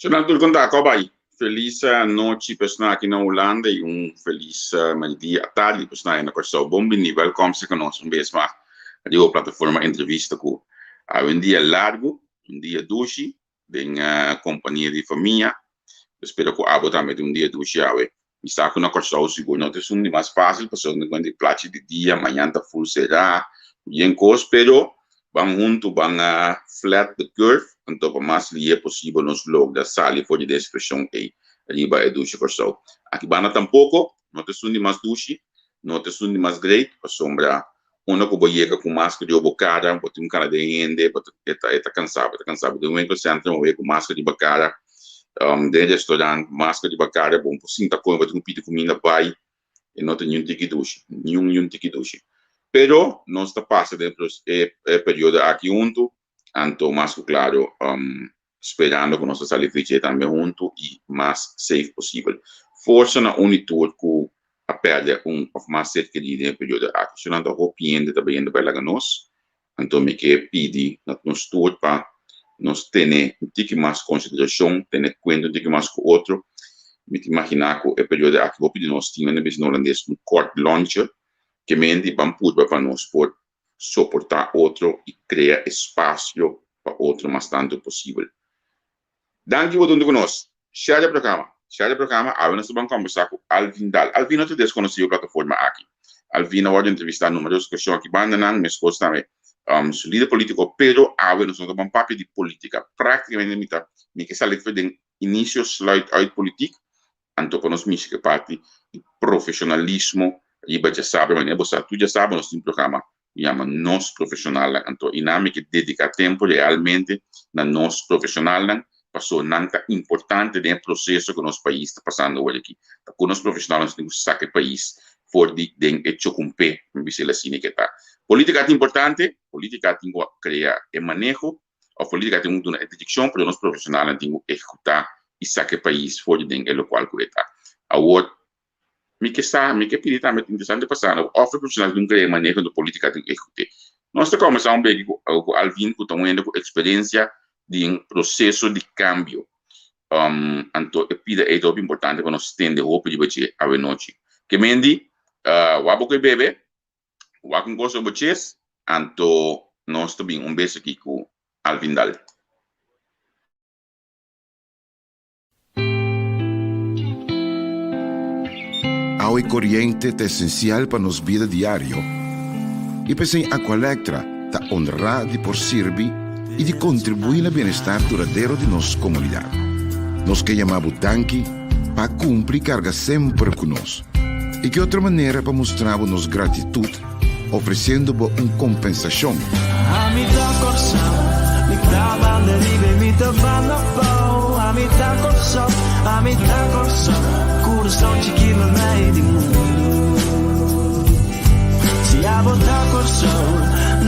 Shonal tur kon ta ko bai? Felis nochi personal aki na Hulanda y un felis medidia atardi personal na Kòrsou. Bon bini, wèlkòm serka nos un bes mas riba plataforma Entrevista ku awe un dia largu, un dia dushi den kompania di famia. Espero ku abo tambe tin un dia dushi awe. Mi sa ku na Kòrsou sigur no ta esun di mas fásil pasobra no tin plachi di dia, mañan ta ful será ku yen kos, pero ban huntu ban flat the curve anto pa mas lihe posibel nos logra sali for di den situashon ei riba e dushi Kòrsou. Aki banda tampoko no ta esun di mas dushi, no ta esun di mas great pasobra Unda ku bo yega ku masker riba bo kara, bo tin un kara den hende, bo ta e ta e ta kansa bo, e ta kansa bo. Den winkelcentrum bo yega ku masker riba kara, den restaurant masker riba kara, bo no por sinta kome, bo tin ku pidi kuminda bai, e no ta niun tiki dushi, niun niun tiki dushi. Pero nos ta pasa den e e periodo aki huntu, anto mas ku klaro sperando ku nos ta sali for dje tambe huntu i mas safe posibel. Forsa na un i tur ku a pèrdè un òf mas ser kerí den e periodo aki. Su nan ta hopi hende ta bayendo bai laga nos, anto mi ke pidi na nos tur pa nos tene un tiki mas konsiderashon, tene kuenta un tiki mas ku otro. Mi ta imaginá ku e periodo aki hopi di nos tin nan bisa na hulandes un kort lontje, ke menti ban purba pa nos por soportá otro i krea espasio pa otro mas tantu posibel. Danki bo duntu ku nos. Share e programa. Share e programa. Awe nos ta ban kombersá ku Alvin Daal. Alvin no ta deskonosí e plataforma aki. Alvin a wòrdu entrevistá numeroso okashon aki bandanan, meskos tambe su lider polítiko, pero awe nos no ta ban papia di polítika. Práktikamente mi ta mi ke sali for den inisio sluit uit politik Anto pa nos mishi ku e parti di profeshonalismo riba djasabra, manera bo sa tur djasabra nos tin programa ku yama Nos Profeshonalnan. Anto i nan mi ke dediká tempu realmente na nos profeshonalnan pasobra nan ta importante den e proseso ku nos pais ta pasando awor aki. Ta ku nos profeshonalnan nos tin ku saka e pais for di den e chokumpé, mi bisa el asina ke ta. Polítika ta importante, polítika tin ku krea e maneho, of politica tin cu duna e direccion pero nos profesionalnan tin cu ehecuta y saca e pais for di den e locual cu e ta. Awor, mi ke sa, mi ke pidi tambe, interesante pa sa, of e profesional tin cu crea e maneho enton politica tin cu ehecute. Nos ta combersa un beki cu cu Alvin cu ta un hende cu experiencia den proceso di cambio. Anto e pida ey ta hopi importante pa nos tende hopi riba dje awenochi. Ke mendi, wak bo cu e bebe, Wak un kos bo ches, anto nos ta bin un bes aki ku Alvin Daal. Awa i koriente ta esensial pa nos bida diario i p'esei Aqualectra ta onrá di por sirbi i di kontribuí na bienestar duradero di nos komunidat. Nos ke yama bo danki pa kumpli karga semper ku nos. I ki otro manera pa mustra bo nos gratitut ofresiendo bo un kompensashon? Ami ta Kòrsou, mi ta banda riba i mi ta banda abou. Ami ta Kòrsou, ami ta Kòrsou, kurason chikí mei di mundu. Si abo ta Kòrsou,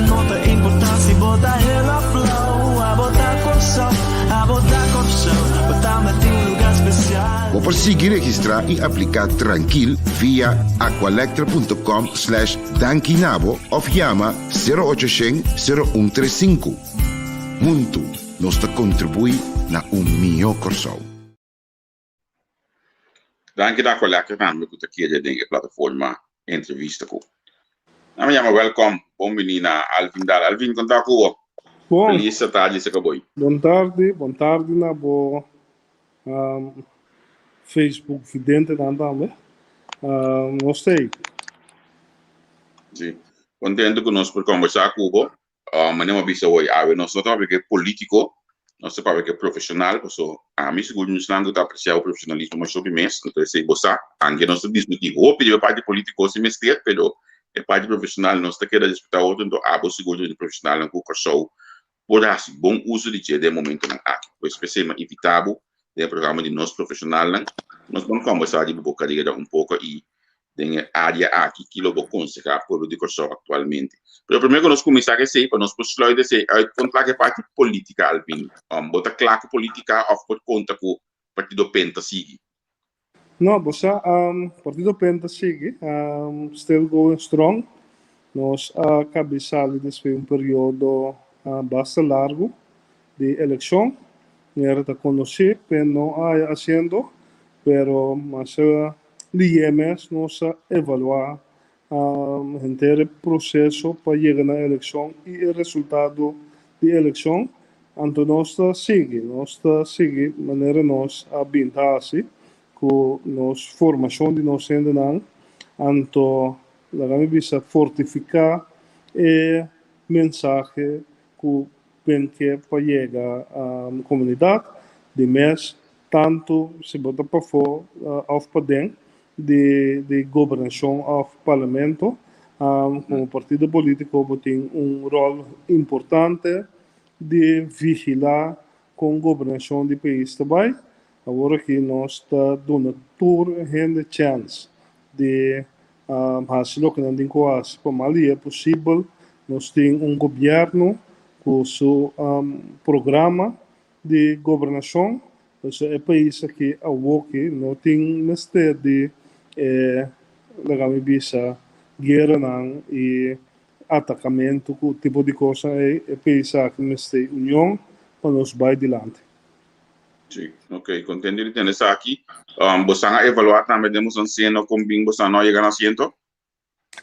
no ta importá si bo ta hel òf blou. Abo ta Kòrsou, abo ta Kòrsou, bo tambe tin un lugá spesial. Bo por sigui registrá i apliká trankil via aqualectra.com slash dankinabo òf yama sero ocho shen sero un tres sinku. Huntu nos ta kontribuí na un mihó Kòrsou. Danki na Aqualectra tambe ku ta kere den e plataforma entrevista ku nan. Mi yama wèlkòm, bon bini na Alvin Daal. Alvin, kon ta ku bo? Bon. Felis tardi seka boi. Bon tardi, bon tardi na bo Facebook videntenan tambe. Nos ta ei. Si, kontentu ku nos por kombersá ku bo. Manera mi a bisa hoy, awe nos no ta papia ku e polítiko, nos ta papia ku e profeshonal, paso ami sigur mi esnan ku ta apresiá bo profeshonalismo masha hopi mes, anto esei bo sa, anke nos ta diskutí hopi riba e parti polítiko si mester, pero e parti profeshonal nos ta keda respetá otro, anto abo sigur ta un di profeshonalnan ku Kòrsou por hasi bon uso di dje den e momentonan aki. Pues p'esei mi a invitá bo den e programa di Nos Profeshonalnan, nos ban kòmbersá riba bo karera un poko i den e área aki, ki lo bo konsehá pueblo di Kòrsou aktualmente. Pero promé ku nos kuminsá ku esei, pa nos por sluit esei uit, kon ta ku e parti polítika, Alvin? Bo ta kla ku polítika òf por konta ku Partido pen ta sigui? No, bo sa, Partido pen ta sigui, still going strong. Nos a kabi sali despues un periodo basta largu di elekshon. Manera ta konosí, pen no a haya asiento, pero masha lihé mes nos a evaluá henter e proseso pa yega na elekshon i e resultado di elekshon. Anto nos ta sigui, nos ta sigui manera nos a bin ta hasi ku nos formashon di nos hendenan, anto laga mi bisa fortifiká e mensahe ku pen ke pa yega komunidat di mes, tantu si bo ta pafó òf paden di di gobernashon òf parlamento. Komo partido polítiko bo tin un ròl importante di vigilá kon gobernashon di pais ta bai. Awor aki nos ta duna tur hende chèns di hasi loke nan tin ku hasi pa mas lihé posibel nos tin un gobièrnu ku su programa di gobernashon. Pasobra e pais aki awoki no tin mester di e laga mi bisa gueranan i atakamentu ku tipo di kosnan ei. E pais aki mester union pa nos bai dilanti. Sí, ok, contento di tende esaki. Bosan a evaluá tambe den bosan seno kon bin bosan no a yega na asiento?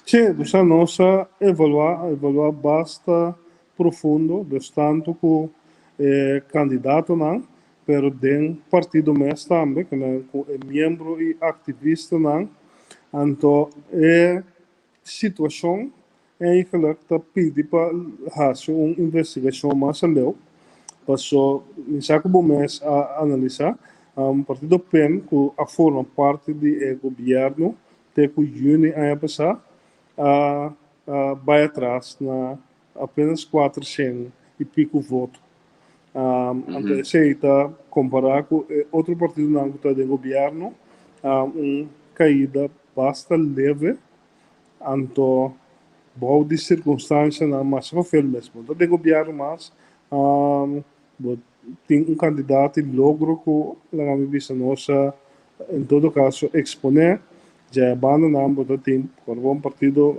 Sí, bosan nos a evaluá, a evaluá basta profundo, dus tantu ku e kandidatonan, pero den partido mes tambe, ku nan ku e miembro i aktivistanan. Anto e situashon Eigenlijk ta pidi pa hasi un investigashon mas aleu, paso mi sa ku bo mes a analisá, Partido pen ku a forma parti di e gobièrnu te ku yüni aña pasá a bai atras na apenas kuatershen i piku voto. Anto esei ta kompará ku e otro partidonan ku ta den gobièrnu un kaida basta leve. Anto bou di sirkunstanshanan masha fafel mes. Bo no ta den gobièrnu mas, bo tin un kandidat i logro ku laga mi bisa nos a en todo kaso eksponé. Dje bandanan bo ta tin por un partido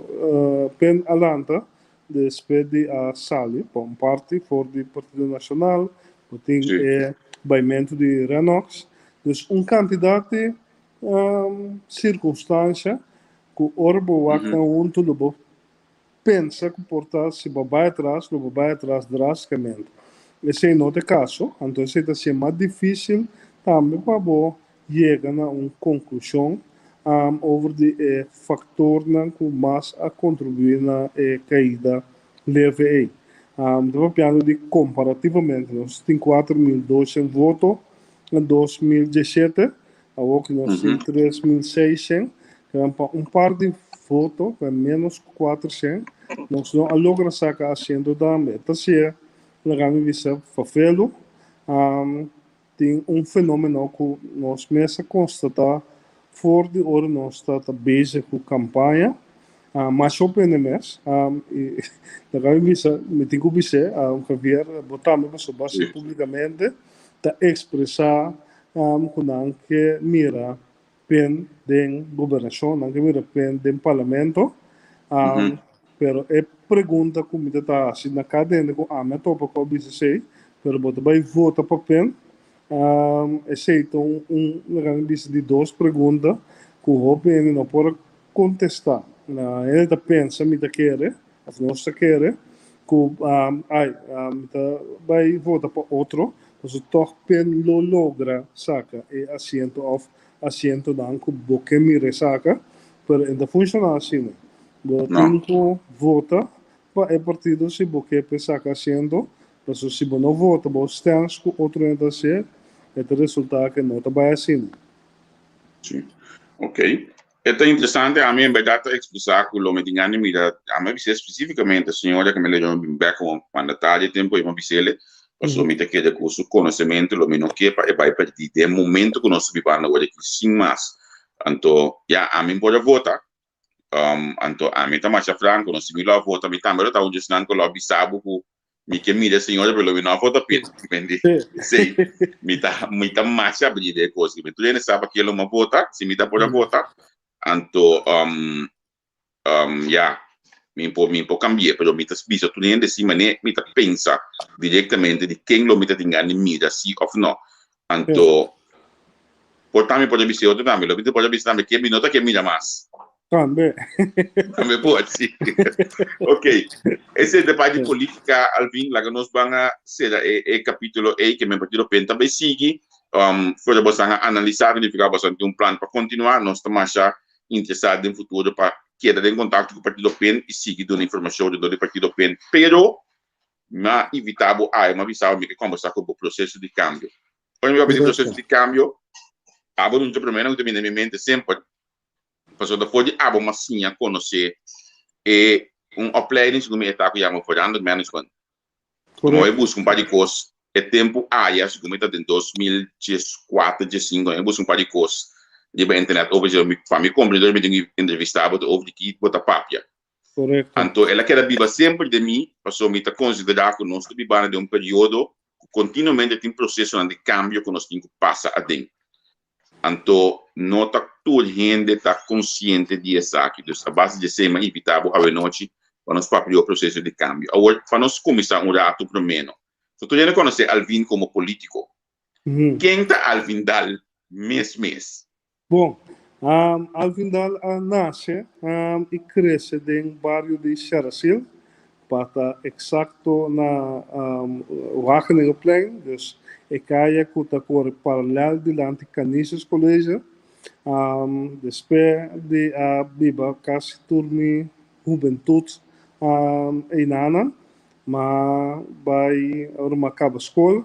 pen a lanta despues di a sali pa un parti for di Partido Nashonal, bo tin e baimentu di Renox. Dus un kantidat di sirkunstansha ku ora bo wak nan huntu lo bo pensa ku por ta si bo bai atras lo bo bai atras drásticamente. Esei no ta e kaso, anto esei ta hasié mas difísil tambe pa bo yega na un konklushon over di e faktornan ku mas a kontribuí na e kaida leve ei. Mi ta papiando di komparativamente, nos tin 4200 voto na 2017, Awor ku nos tin 3600, kinan pa un par di voto, ku e ménos ku 400, nos no a logra saka asiento tambe. Ta sier, laga mi bisa Fafelu, tin un fenómeno ku nos mes a konstatá for di ora nos ta ta bezig ku kampaña, masha hopi hende mes, i laga mi bisa, mi tin ku bis'é, Javier, bo tambe pasobra bo a hasi públikamente, ta ekspresá ku nan ke mira pen den gobernashon, nan ke mira pen den parlamento. Pero e pregunta ku mi ta ta hasi na kada hende ku ami a topa ku a bisa esei, pero bo ta bai vota pa pen? Esei ta un laga mi bisa di dos pregunta ku hopi hende no por a kontestá. Hende ta pensa mi ta kere òf nos ta kere ku ai mi ta bai vota pa otro pasobra tòg pen lo logra saka e asiento òf asientonan ku bo ke mira e saka, pero e no ta funshoná asina. Bo tin ku vota pa e partido si bo ke p'e saka asiento, pasobra si bo no vota bo stèns ku otro hende ta hasié, e ta resultá ku e no ta bai asina. Sí, ok. E ta interesante, ami en berdad ta expresa cu lo mi tin gana di mira, ami a bis'é specificamente, señora cu mi leyó mi bin bek como mandatario e tempo ei mi a bis'ele, pasobra mi ta kere cu su conocemento lo mi no ke pa e bai perdí den momento cu nos ta bibando awor aki sin mas. Anto, ya, ami por a vota, anto ami ta masha franco, no si mi lo a vota mi tambe lo ta un di esnan cu lo a bisa bo cu Mi ke mira e señora pero lo mi no a vota p'e. Mendi esei mi ta mi ta masha abrí den e kos aki. Tur hende sa pa ke lo mi a vota, si mi ta por a vota. Anto ya. Mi por mi por cambi'é, pero mi ta bisa tur hende si manera mi ta pensa directamente di ken lo mi ta tin gana di mira si of no. Anto por ta mi por a bisa e otro tambe, lo mi ta por a bisa tambe ken mi no ta ke mira mas. Tambe. Tambe por, si. Ok, esei ta parti di politica, Alvin, laga nos ban a sera e e capitulo ei ke men partido pen ta bai sigui. Fuera bosan a analisa, identifica bosan tin un plan pa continua, nos ta masha interesá den futuro pa keda den kontakto ku Partido pen i sigui duna informashon rondó di Partido pen. Pero mi a invitá bo awe, mi a bisa bo mi ke kòmbersá ku bo proseso di kambio. Ora mi papia di proseso di kambio, abo ta un promé nan ku ta bini na mi mente semper, pasobra ta for di abo mi a siña konosé e un opleiding segun mi e ta ku yama Verandermanagement. Como e busca un par di cos e tempo aya, segun mi ta den 2014, 15, e busca un par di cos riba internet over dje, pa mi comprende mi tin cu entrevista bo over di ki bo ta papia. Correcto. Anto el a keda biba semper den mi, pasobra mi ta considera cu nos ta bibando den un periodo cu continuamente tin procesonan di cambio cu nos tin cu pasa aden. Anto no ta tur hende ta konsiente di esaki. Dus a base di esei mi a invitá bo awenochi pa nos papia di e proseso di kambio. Awor, pa nos kuminsá un ratu promeno. So tur hende konosé Alvin komo polítiko. Ken ta Alvin Daal mes mes? Bon, Alvin Daal a nase i krese den bario di Serasil, Pa ta eksakto na Wageningenplein, dus e kaya ku ta kore paralèl dilanti Canisius College. Despues di a biba kasi tur mi hubentut einanan, m'a bai ora m'a kaba skol,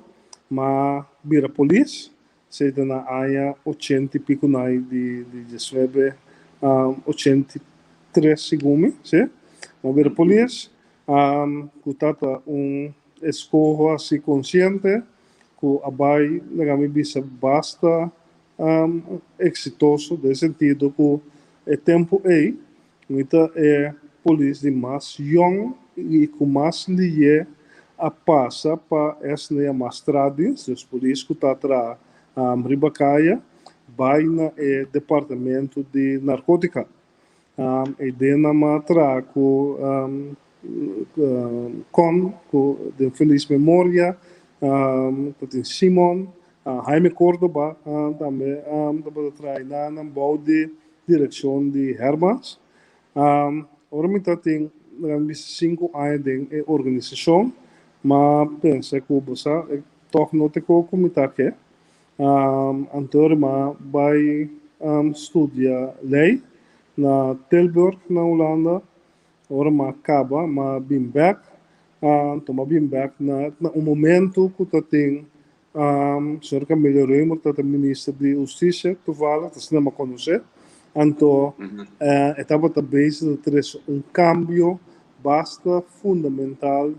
m'a bira polis. Esei ta na aña ochenta i pico nai di di diesnuebe 83 segun mi, si. Mi a bira polis, ku tata un eskoho hasi konsiente ku a bai laga mi bisa basta eksitoso den sentido ku e tempu ei Mi ta e polis di mas yong i ku mas liye a pasa pa esnan yamá straatdienst, dus polis ku ta traha riba kaya, bai na e departamento di narkotika. E den nan a traha ku Con, ku den felis memoria, ta tin Simon, Jaime Cordoba tambe tabata traha einan bou di Direkshon di Hermans. Ora mi ta tin bisa sinku aña den e organisashon, m'a pensa ku bo sa e tòg no ta e ku mi ta ke. Anto ora m'a bai studia lei na Tilburg na Hulanda. Ora m'a kaba m'a bin bèk. Anto m'a bin bèk na un momentu ku ta tin Señor Camilo Römer ta ta minister di Hustisia toevallig, ta asina mi a konosé. Anto e tabata bezig ta trese un kambio basta fundamental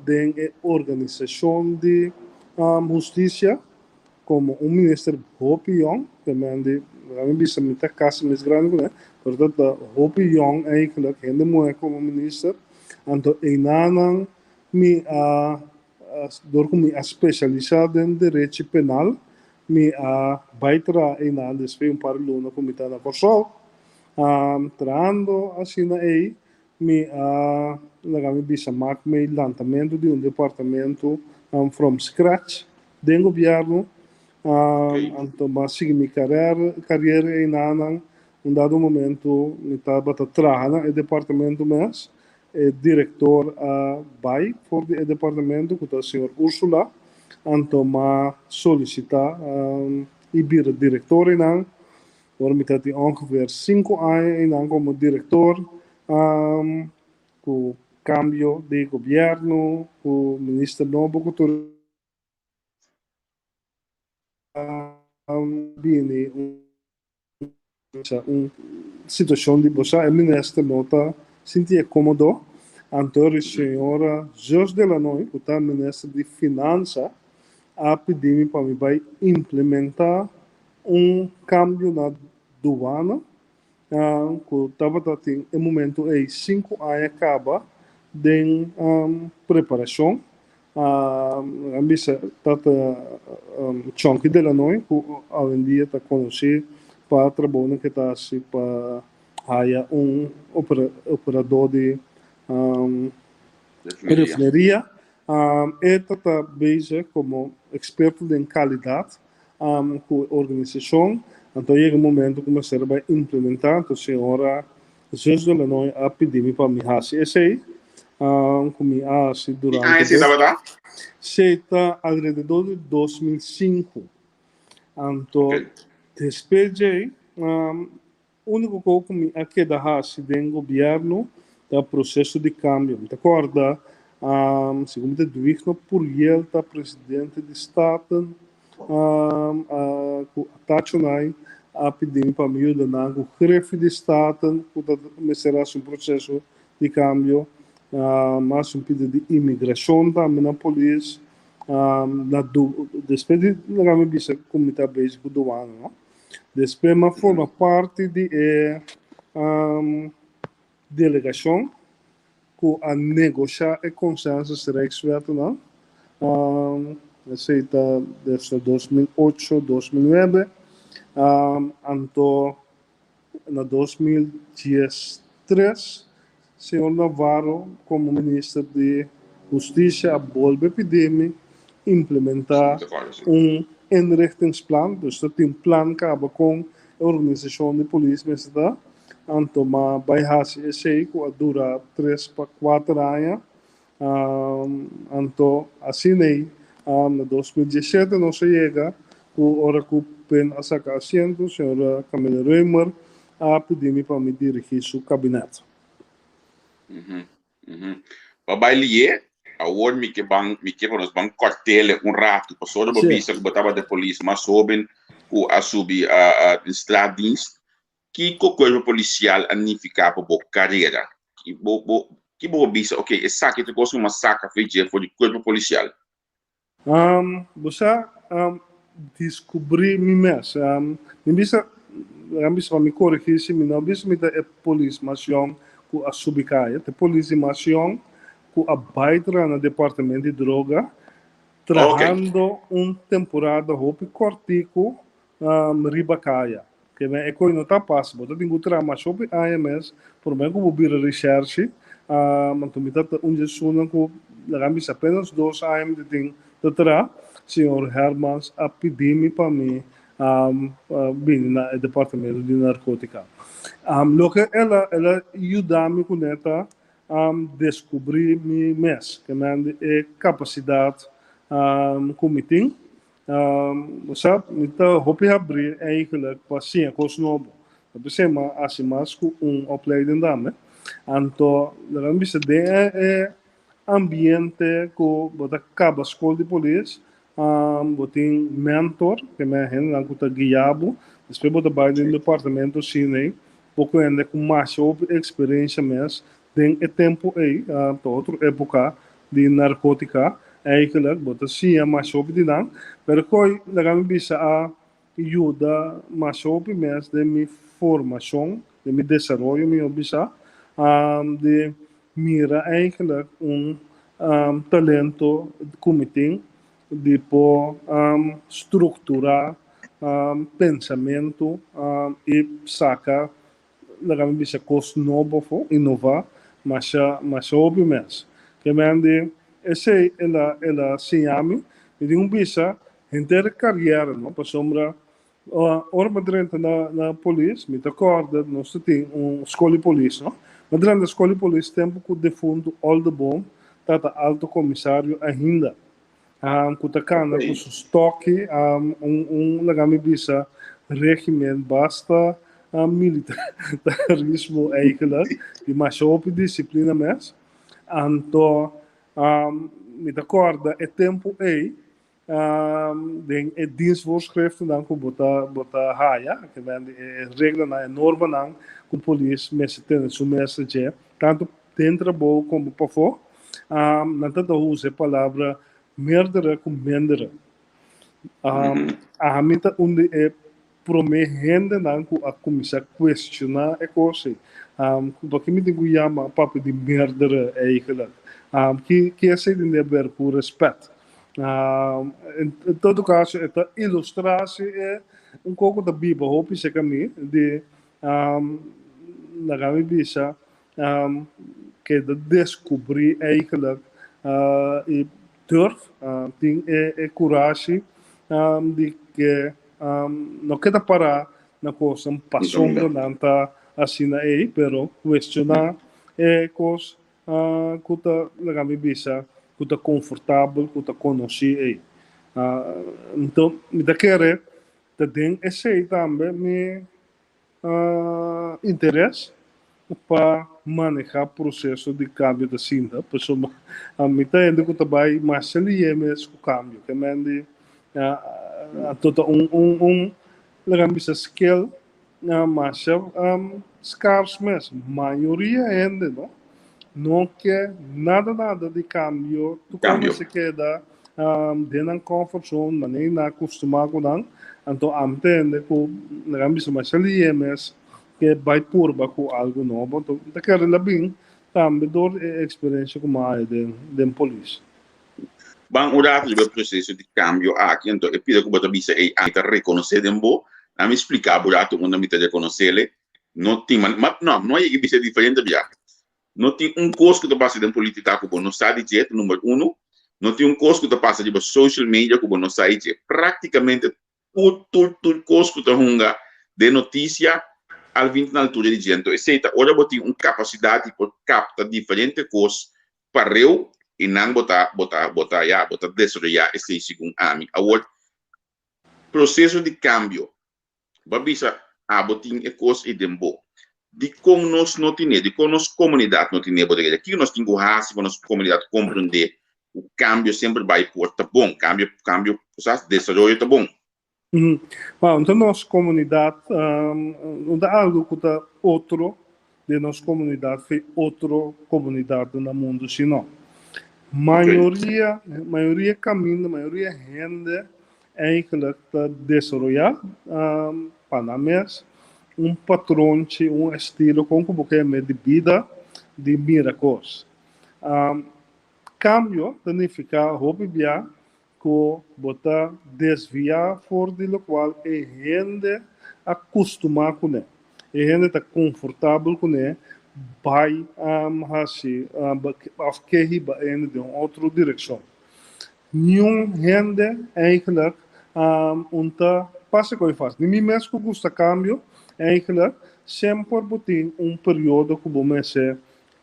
den e organisashon di hustisia komo un minister hopi yòn, te men di mi bisa mi ta kasi mes grandi ku ne, pero ta ta hopi yòn eigenlijk, hende muhé komo minister. Anto einanan mi a Dor ku mi a spesialisá den derechi penal, mi a bai traha einan despues un par di luna ku mi ta na Kòrsou. Trahando asina ei, mi a laga mi bisa mak mi lantamentu di un departamentu from scratch den gobièrnu. Anto mi a sigui mi kariera einanan. Un dado momentu mi tabata traha na e departamentu mes. E direktor a bai for di e departamento ku ta señor Ursula, anto m'a solisitá i bira direktor einan. Ora mi ta tin ongeveer sinku aña einan komo direktor, ku kambio di gobièrnu, ku minister nobo ku tur a bini un. Un situacion di bo sa e minister no ta sinti e comodo, anto e señora Jos de Lanoy cu ta minister di Finansa a pidi mi pa mi bay implementa un cambio na duana cu tabata tin e momento ey cinco aña caba den preparacion. A bisa tata Chonky Delanoy ku awendia ta konosí pa trabounan ke ta hasi pa haya un operadó di Refineria. E ta ta bezig komo eksperto den kalidat ku e organisashon. Anto a yega un momento ku mester a bai implementá, anto señora Zus de Lanoy a pidi mi pa mi hasi esei, ku mi a hasi Ki durante aña esei tabata? Esei ta alrededor di 2005. Anto despues djei Úniko kos ku mi a keda hasi den gobièrnu ta proseso di kambio. Mi ta kòrda segun mi ta Duigno Puriel ta presidente di Staten ku Atachonai a pidi mi pa mi yuda nan ku Griffie di Staten ku ta mester hasi un proseso di kambio. Mi a hasi un pida di imigrashon tambe na polis. Na despues di laga mi bisa ku mi ta bezig ku duana no. Despues m'a forma parti di e delegashon ku a negoshá e Consensus Rijkswetnan, esei ta desde 2008, 2009, anto Na 2013, señor Navarro como Minister di Husticia a bolbe pidi mi implementa un inrichtingsplan, dus ta tin plan caba con e organisacion di polis mester ta, anto m'a bay haci esey cu a dura tres pa cuater aña. Anto asina ei na 2017 nos a yega ku ora ku Pen a saka asiento, señora Camille Römer a pidi mi pa mi dirigí su kabinet. Pa bai lié, awor mi ke ban, mi ke pa nos ban kòrtele un ratu, pasobra bo bisa ku bo tabata e polis mas hóben ku a subi den straatdienst. Kiko Cuerpo Policial a nifiká pa bo karera? Ki bo bo ki bo por bisa, ok, esaki ta e kos ku mi a saka for dje for di Cuerpo Policial? Bo sa diskubrí mi mes. Mi bisa, mi bisa pa mi korigí si mi no bisa mi ta e polis mas yòn ku a subi kaya, ta e polis di mas yòn ku a bai traha na departamento di droga, trahando un temporada hopi kòrtiku riba kaya. Ke men e koi no ta pas, bo ta tin ku traha masha hopi aña mes promé ku bo bira rishershi. Anto mi ta un dje esunnan ku laga mi bisa apenas dos aña mi ta tin ta traha. Señor Hermans a pidi mi pa mi bini na e departamento di narkotika. Loke el a el a yuda mi kuné ta deskubrí mi mes, ke men di e kapasidat ku mi tin. Bo sa, mi ta hopi habrí eigenlijk pa siña kos nobo. Ta p'esei mi a hasi mas ku un opleiding tambe. Anto, laga mi bisa den e ambiente ku bo ta kaba skol di polis, bo tin mentor, ke men hendenan ku ta guia bo. Despues bo ta bai den departamento asina ei, bo ku hende ku masha hopi eksperensha mes Den e tempu ei, ta otro epoka di narkotika, eigenlijk bo ta siña masha hopi di nan, pero koe laga mi bisa a yuda masha hopi mes den mi formashon, den mi desaroyo mihor bisa, di mira eigenlijk un talento ku mi tin di por strukturá pensamentu i saka Laga mi bisa kos nobo afó, inová, masha, masha hopi mes. Ke men di esei el a, el a siña mi. Mi tin ku bisa henter e kariera, no, pasobra ora mi a drenta na, na polis, mi ta kòrda nos ta tin un skol di polis, no. Mi a drenta skol di polis tempu ku defuntu Oldeboom tabata alto komisario ainda. Ku ta kana ku su stòki, un un laga mi bisa régimen basta militarismo eigenlijk, di masha hopi disiplina mes. Anto mi ta kòrda e tempu ei den e dienstvoorschriftennan ku bo ta bo ta haya, ke men di e reglanan, e normanan ku polis mester tene su mes dje, tantu den trabou komo pafó, nan ta ta usa e palabra meerdere ku mindere. Ami ta un di e promé hendenan ku a kuminsá kuestioná e kos ei. Paki mi tin ku yama papia di meerdere eigentlik? Ki ki esei tin di haber ku rèspèt? En todo kaso e ta ilustrá si e un kos ku ta biba hopi serka mi di laga mi bisa. Keda deskubrí eigenlijk i durf tin e kurashi di ke no keda pará na kosnan pasobra nan ta asina ei, pero kuestioná e kos ku ta laga mi bisa ku ta konfortabel, ku ta konosí ei. Anto mi ta kere ta den esei tambe mi interes pa maneha proceso di cambio ta sinta pasobra mi ta hende cu ta bay masha lihe mes cu cambio ke men di anto ta un un un laga mi bisa skill masha scars mes mayoria hende no no ke nada nada di cambio tur cos mester keda den nan comfort zone manera nan a costuma cu nan anto ami ta hende cu laga mi bisa masha lihe mes ke bai purba ku algu nobo anto mi ta kere la bin tambe dor di e eksperensia ku mi a haya den den polis. Ban un rato riba e proseso di kambio aki anto e pida ku bo ta bisa ei ami ta rekonosé den bo na mi splika bo rato unda mi ta rekonosele no tin ma ma no no a yega bisa diferente biaha no tin un kos ku ta pasa den politika ku bo no sa di dje ta number uno no tin un kos ku ta pasa riba social media ku bo no sa di dje praktikamente Tur, tur, tur kos ku ta hunga den notisia Alvin ta na altura di dje. Anto esei ta ora bo tin un kapasidat di por kapta diferente kos pareu i nan bo ta, bo ta, bo ta, ya, bo ta desaroyá esei segun ami. Awor, proseso di kambio, bo a bisa abo tin e kos ei den bo. Dikon nos no tine? Dikon nos komunidat no tine bo ta kere? Kiko nos tin ku hasi pa nos komunidat komprendé ku kambio semper bai por ta bon? Kambio, kambio, sa, desaroyo ta bon. Wou, enton nos komunidat no ta algu ku ta otro den nos komunidat fe otro komunidatnan na mundu, sino mayoria, mayoria kaminda, mayoria hende Eigenlijk ta desaroyá pa nan mes un patronchi, un estilo kon ku bo ke yam'é di bida di mira kos. Kambio ta nifiká hopi bia ku bo ta desviá for di lokual e hende a kustumá kuné, e hende ta konfortabel kuné bai hasi òf ke hiba e hende den un otro direkshon. Niun hende eigenlijk un ta pasa koe fácil. Ni mi mes ku gusta kambio, eigenlijk semper bo tin un periodo ku bo mester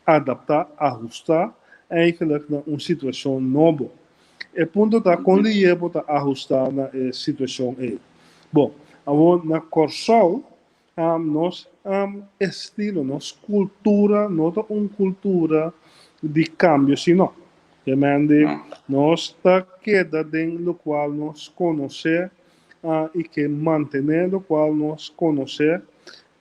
adaptá, ahustá eigenlijk na un situashon nobo. E punto ta kon lihe bo ta ahustá na e situashon ei. Bon, awor na Kòrsou Nos estilo, nos kultura no ta un kultura di kambio sino. Ke men di nos ta keda den lokual nos konosé i ke mantené lokual nos konosé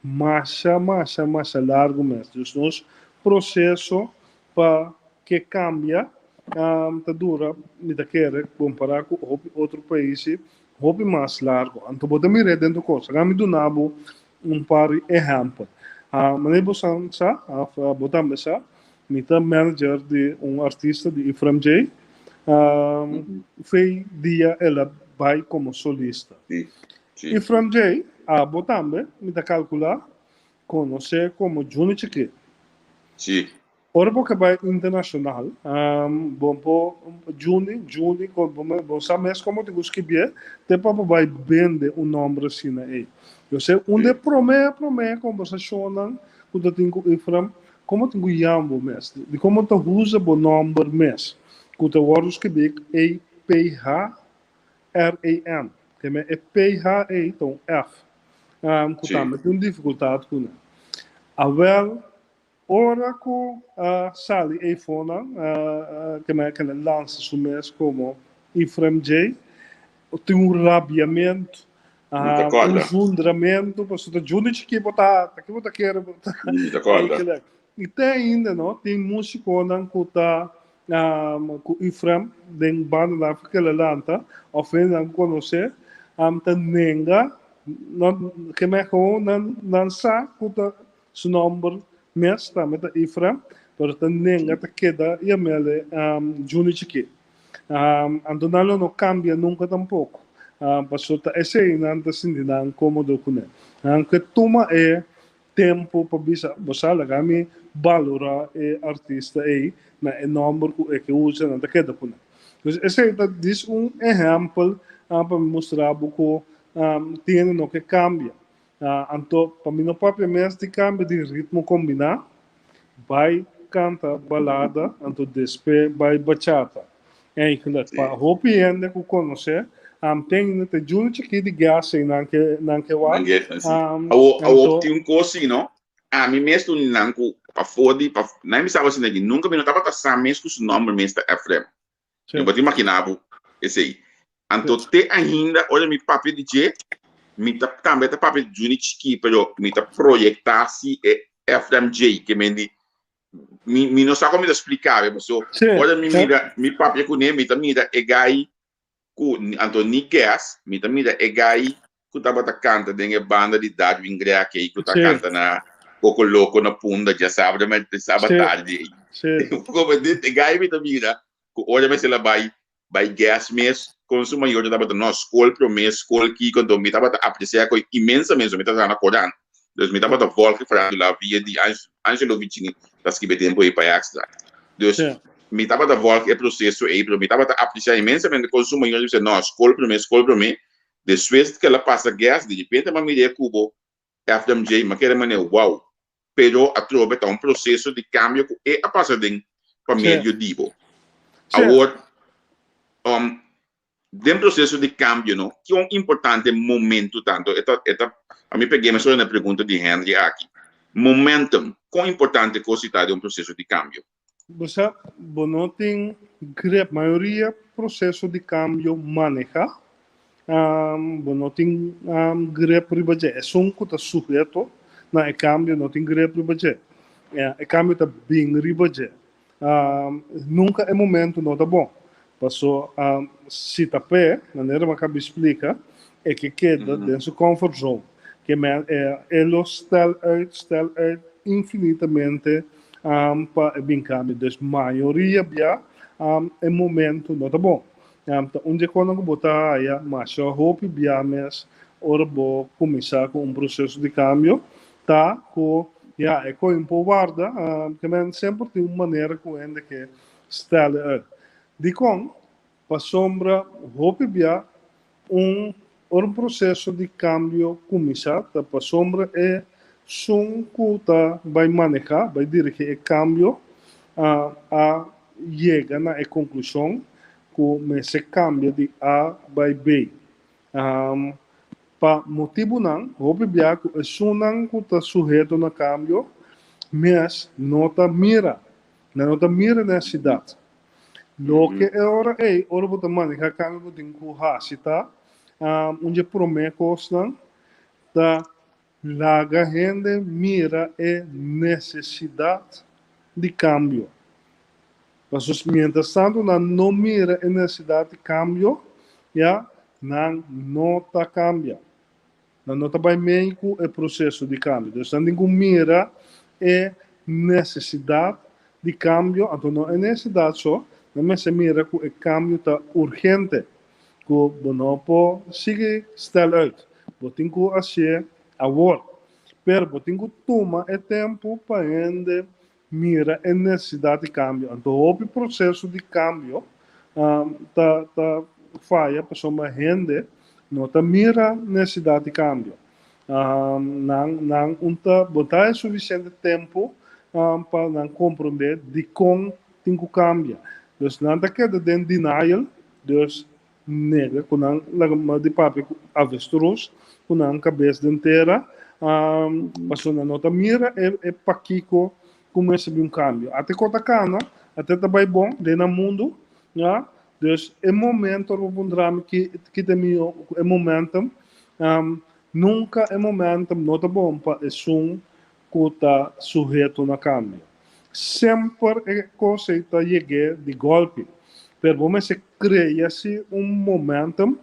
masha, masha, masha largu mes. Dus nos proseso pa ke kambia ta dura, mi ta kere, kompará ku hopi otro paisi, hopi mas largu. Anto bo ta mir'é den tur kos. Laga mi duna bo un par di ehèmpel. Manera bo sa, òf bo tambe sa, mi ta manager di un artista di Ephraim Jay. Fei dia el a bai komo solista. Ephraim Jay, abo tambe, mi ta kalkulá, konosé komo Juni Chikit. Ora bo ke bai internashonal, bo por Juni, Juni, bo sa mes komo tin ku skibié te pa bo bai bende un nòmber asina ei. Yo se un di e promé promé kombersashonnan ku ta tin ku Ephraim, komo tin ku yama bo mes, di komo ta usa bo nòmber mes, ku ta wòrdu skibí E-P-H-R-A-M. Te men e P-H ei ta un F, ku tambe tin un difikultat kuné. Awèl. Ora ku a sali eifonan ke men a kende lansa su mes komo Ephraim Jay, tin un rabiamentu, un zundramentu, pasobra ta djunde chikí bo ta, ta ki bo ta kere bo ta. I te ainda no tin musikonan ku ta ku Ephraim den bandanan ku kila lanta òf hendenan ku konosé ta nenga, ke men gewoon nan sa ku ta Su nomber mes tambe ta Efraim, pero ta nenga ta keda yam'el Juni Chikí. Anto nan lo no kambia nunka tampoko, pasobra ta esei nan ta sinti nan komodo kuné. Nan ke tuma e. tempu pa bisa, bo sa, laga mi balorá e artista ei na e nòmber ku e ke usa, nan ta keda ku nan. Dus esei ta dis un ehèmpel pa mi mustra bo ku tin hende no ke kambia. Anto pa mi no papia mes di kambia di ritmo kombiná, bai kanta balada anto despe bai bachata. Eigenlijk pa hopi hende ku konosé, ten te djunu chikí di gas ei nan ke nan ke wak. Awo awo tin un kos si no, ami mes tun nan ku pafó di nan mi saba asina aki nunka mi no tabata sa mes ku su nòmber mes ta Efrem. Mi bo ta imaginá bo esei. Anto te ainda ora mi papia di dje, mi ta tambe ta papia di Juni chikí, pero mi ta proyektá si e FMJ, ke men di, mi mi no sa kon mi ta splika bo, paso ora mi mira, mi papia kuné, mi ta mira e gai ku, anto ni guess, mi ta mira e gai ku tabata kanta den e banda di Darwin Grek ei, ku ta kanta na Koko Loko na Punda djasabra, djasabra tardi ei. Komo dit, e gai mi ta mira ku ora mester a bai Bai gas mes kon su mayor tabata no skol prome skol kiko anto mi tabata aprecia koe inmensamente mi tabata na korant dus mi tabata volg e farandula via di Angelo Vicini ta skibi e tempo ei pa Extra dus mi tabata volg e proceso ei pero mi tabata aprecia inmensamente kon su mayor ta bisa no skol prome skol prome despues ke el a pasa gas direpente mi a mira e kubo FMJ mi a kere manera wow pero atrobe ta un proceso di cambio cu e a pasa den pa medio di bo. Awor, um, den proceso di cambio no, kion importante momento ta? Anto e ta, e ta, a mi peg'é mesora na e pregunta di Henry aki. Momentum, kon importante cos ta den un proceso di cambio? Bo sa, bo no tin grip. Mayoria proseso di kambio manehá, bo no tin grip riba dje. Esun ku ta suheto na e kambio no tin grip riba dje. E kambio ta bin riba dje. Nunka e momento no ta bon. Paso si ta p'e, manera mi a kaba di splika, e ke keda den su comfort zone. Ke men e lo stel uit, stel uit infinitamente pa e bin kambia. Dus mayoria bia e momento no ta bon. Ta un di e konan ku bo ta haya masha hopi bia mes ora bo kuminsá ku un proseso di kambio ta ku ya e koin por warda. Ke men semper tin un manera ku hende ke stel e uit. Dikon? Pasobra hopi bia un ora un proseso di kambio kuminsá ta pasobra e sun ku ta bai manehá, bai dirigí e kambio a yega na e konklushon ku mester kambia di A bai B. Pa motibunan hopi bia ku esunnan ku ta suheto na kambio mes no ta mira, nan no ta mira nesesidat. Loke e ora ei, ora bo ta maneha kambio bo tin ku hasi ta, un dje promé kosnan ta laga hende mira e nesesidat di kambio. Pasobra miéntras tantu nan no mira e nesesidat di kambio, ya, nan no ta kambia. Nan no ta bai mei ku e proseso di kambio. Dus nan tin ku mira e nesesidat di kambio, anto no e nesesidat so, nan mester mira ku e kambio ta urgente, ku bo no por sigui stel uit, bo tin ku hasié awor. Pero bo tin ku tuma e tempu pa hende mira e nesesidat di kambio. Anto hopi proseso di kambio ta ta faya pasobra hende no ta mira nesesidat di kambio. Nan nan un ta bo ta e sufisiente tempu pa nan komprondé dikon tin ku kambia. Dus nan ta keda den denial, dus Nega ku nan laga ma di papia ku avestruz ku nan kabes den tera, pasobra nan no ta mira e e pakiko ku mester bin un kambio. Ate ko ta kana, ate ta bai bon den nan mundu, ya. Dus e momento ora bo puntra mi ki ki ta mihó ku e momentum, nunka e momentum no ta bon pa esun ku ta suheto na kambio. Semper e kos ei ta yeg'é di gòlpi, pero bo mester krea si un momentum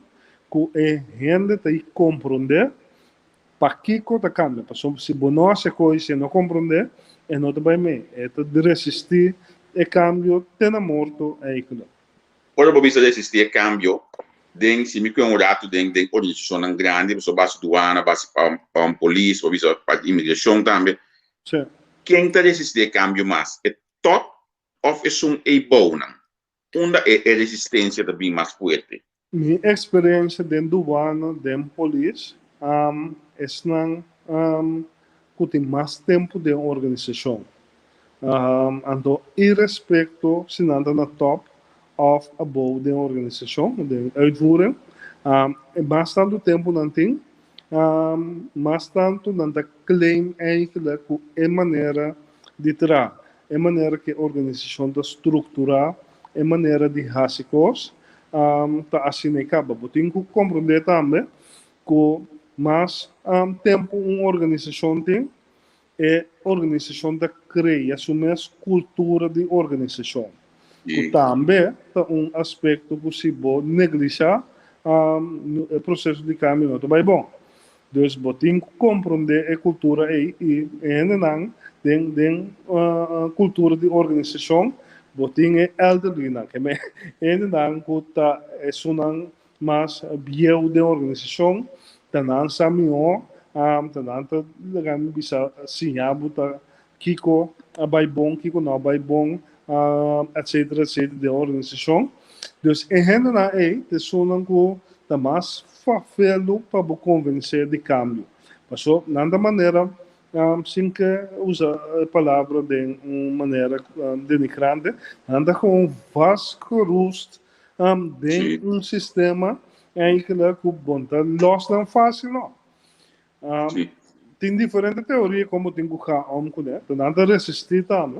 ku e hende ta i komprondé pakiko ta kambia. Pasobra si bo no hasi e kos i si e no komprondé, e no ta bai mee. E ta resistí e kambio te na morto eigentlik. Ora bo bisa resistí e kambio, Den si mi kue un ratu den den organisashonnan grandi, pasobra basi duana, basi pa polis, bo bisa pa inmigrashon tambe. Sí. Ken ta resistí e kambio mas, e tòp òf esun eibounan? Unda e e resistensia ta bin mas fuerte? Mi eksperensia den duana, den polis, esnan ku tin mas tempu den organisashon. Anto irespekto si nan ta na tòp òf abou den organisashon, den uitvoering, e mas tantu tempu nan tin, mas tantu nan ta claim eigenlijk ku e manera di traha, e manera ku e organisashon ta strukturá, e manera di hasi kos, ta asina e kaba. Bo tin ku komprondé tambe ku mas tempu un organisashon tin, E organisashon ta krea su mes kultura di organisashon, ku tambe ta un aspekto ku si bo neglishá, e proseso di kambio no ta bai bon. Dus bo tin ku komprondé e kultura ei i e hendenan den den kultura di organisashon bo tin e elderlynan, ke men e hendenan ku ta esunnan Mas bieu den organisashon ta nan sa mihó, ta nan ta laga mi bisa siña bo ta kiko a bai bon, kiko no a bai bon, etcetera etcetera den organisashon. Dus e hendenan ei ta esunnan ku ta mas fafelu pa bo konvensé di kambio. Paso nan ta manera sin ke usa e palabra den un manera denigrante, nan ta gewoon vastgeroest Den un sistema eigenlijk ku bon ta los nan fácil no. Tin diferente teoria kon bo tin ku ga om kuné, pero nan ta resistí tambe.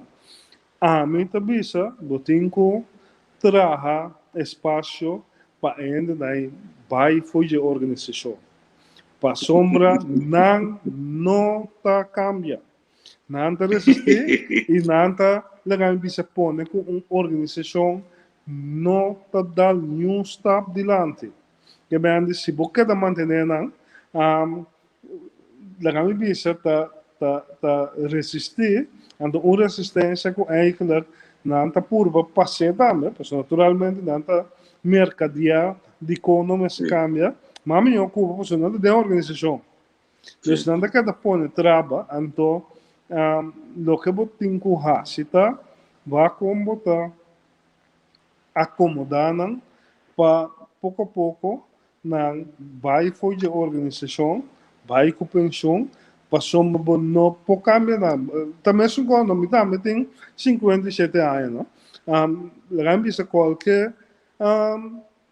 Ami ta bisa bo tin ku traha espasio pa e hendenan bai for dje organisashon, pasobra nan no ta kambia. Nan ta resistí i nan ta laga mi bisa pone ku un organisashon no ta dal niun stap dilanti. Ke bende si bo keda mantené nan, laga mi bisa ta ta ta resistí, anto un resistensia ku eigenlijk nan ta purba pas'é tambe, pasobra naturalmente nan ta merkadiá dikon no mester kambia, mas mihó ku bo pasobra nan ta den organisashon. Dus nan ta keda pone traba, anto loke bo tin ku hasi ta wak kon bo ta akomodá nan pa poko a poko nan bai for dje organisashon, bai ku penshon, pasobra bo no por kambia nan. Ta mesun kos, mi tambe tin 57 aña, no? Laga mi bisa kualke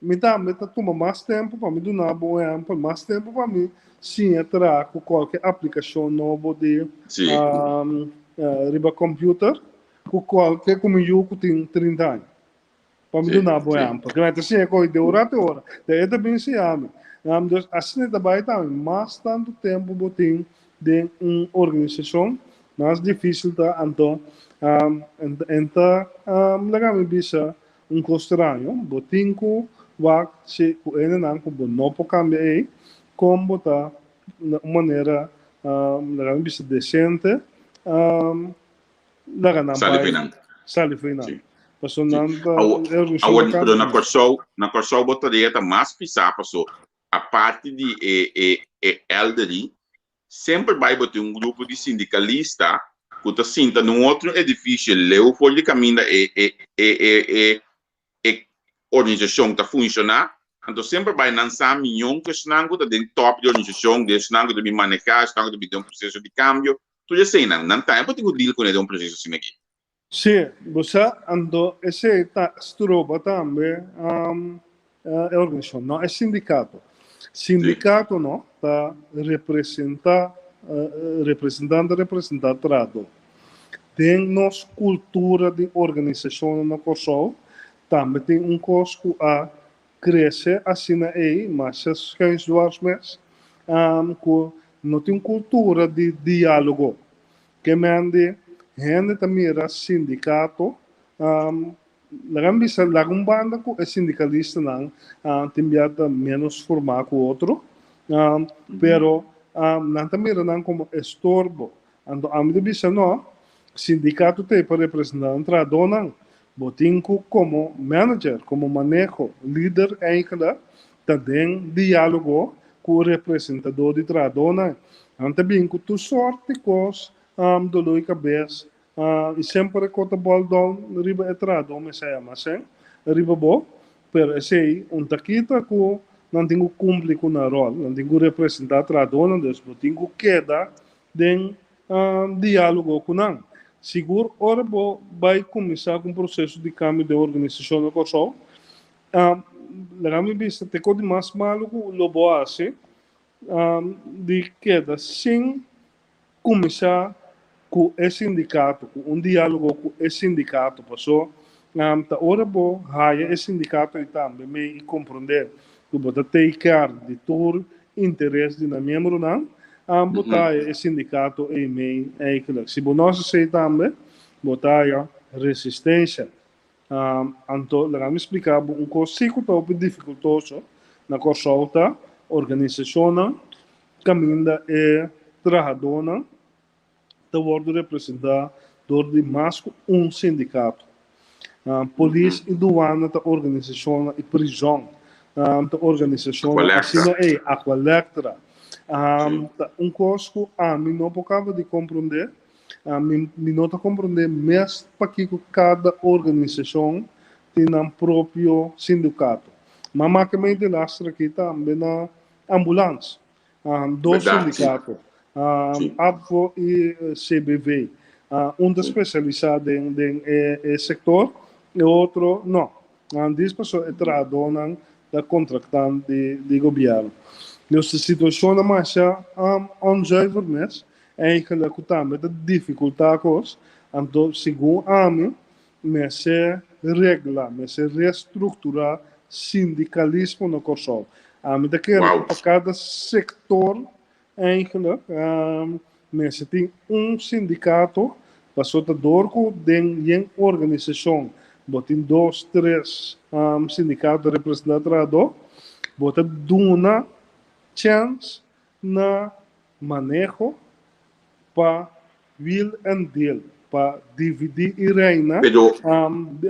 Mi tambe ta tuma mas tempu pa mi duna bo un ehèmpel, mas tempu pa mi siña traha ku kualke aplikashon nobo di riba kòmpiuter ku kualke ku mi yu ku tin 30 aña. Pa mi duna bo un ehèmpel. Ke mi ta siña kohe di ora te ora. Ta e ta bin siña mi. Dus asina ta bai tambe. Mas tantu tempu bo tin den un organisashon, mas difísil ta. Anto en ta laga mi bisa Un kos straño, bo tin ku wak si ku hendenan ku bo no por kambia ei, kon bo ta na un manera laga mi bisa desente laga nan Sali bai fo'i nan. sali fo'i nan. Sí. Paso Sí. nan ta Awor, e organisashon awor ta pero kambia na nan. Kòrsou, na Kòrsou bo tarea ta mas pisá paso aparte di e e e elderly, semper bai bo tin un grupo di sindikalista ku ta sinta na un otro edifisio leu for di kaminda e e e e e e organisashon ta funshoná. Anto semper bai nan sa mion ku esnan ku ta den tòp di organisashon, den esnan ku ta bin manehá, esnan ku ta bin den un proseso di kambio, tur eseinan. Nan tambe bo tin ku dil kuné den un proseso asina aki. Sí, bo sa, anto esei ta stroba tambe e organisashon, no e sindikato. Sindikato no ta representá, representante representá trahadó. Den nos kultura di organisashonnan na Kòrsou tambe tin un kos ku a krese asina ei, masha schuinsdwars mes, ku no tin un kultura di diálogo. Ke men di hende ta mira sindikato, laga mi bisa laga un banda ku e sindikalistanan tin bia ta ménos formá ku otro, pero nan ta mira nan komo estorbo. Anto ami ta bisa no, sindikato ta ei pa representá nan trahadónan. Bo tin ku komo manager, komo maneho, lider eigenlik. ta den diálogo ku representadó di trahadónan. Nan ta bin ku tur sort di kos, doló di kabes, i semper e kos ta bòl down riba e trahadó mester yama asen riba bo, pero esei un ta kita ku nan tin ku kumpli ku nan ròl, nan tin ku representá trahadónan, dus bo tin ku keda den diálogo ku nan. Sigur ora bo bai kuminsá ku un proseso di kambio den organisashon na Kòrsou, laga mi bisa te kos di mas malu ku lo bo hasi di keda sin kuminsá ku e sindikato, ku un diálogo ku e sindikato. Paso ta ora bo haya e sindikato ei tambe mei i komprondé ku bo ta take care di tur interes di nan miembronan, bo ta haya e sindikato ei mei eigenlijk. Si bo no hasi esei tambe, bo ta haya resistencia. Anto laga mi splika bo un kos si ku ta hopi difikultoso na Kòrsou ta organisashonnan kaminda e trahadónan ta wòrdu representá dor di mas ku un sindikato. Polis i duana ta organisashonnan i prizòn ta organisashonnan asina ei, Aqualectra. Ta un kos ku ami no por kaba di komprondé. Mi mi no ta komprondé mes pakiko kada organisashon tin nan propio sindikato. Ma makemente lastra aki tambe na ambulans. Dos sindikato, ABVO i CBV. Un ta spesialisá den den e sektor, e otro no. Nan dis pasobra e trahadónan ta kontraktá di di gobièrnu. Dus e situashon ta masha onzuiver mes, eigenlijk ku tambe ta difikultá kos. Anto segun ami mester regla, mester restrukturá sindikalismo na Kòrsou. Ami ta kere ku pa kada sektor eigenlijk mester tin un sindikato, pasobra ta dor ku den yen organisashon bo tin dos, tres sindikato representá trahadó, bo ta duna chèns na maneho pa Wheel and deal pa dividi y reina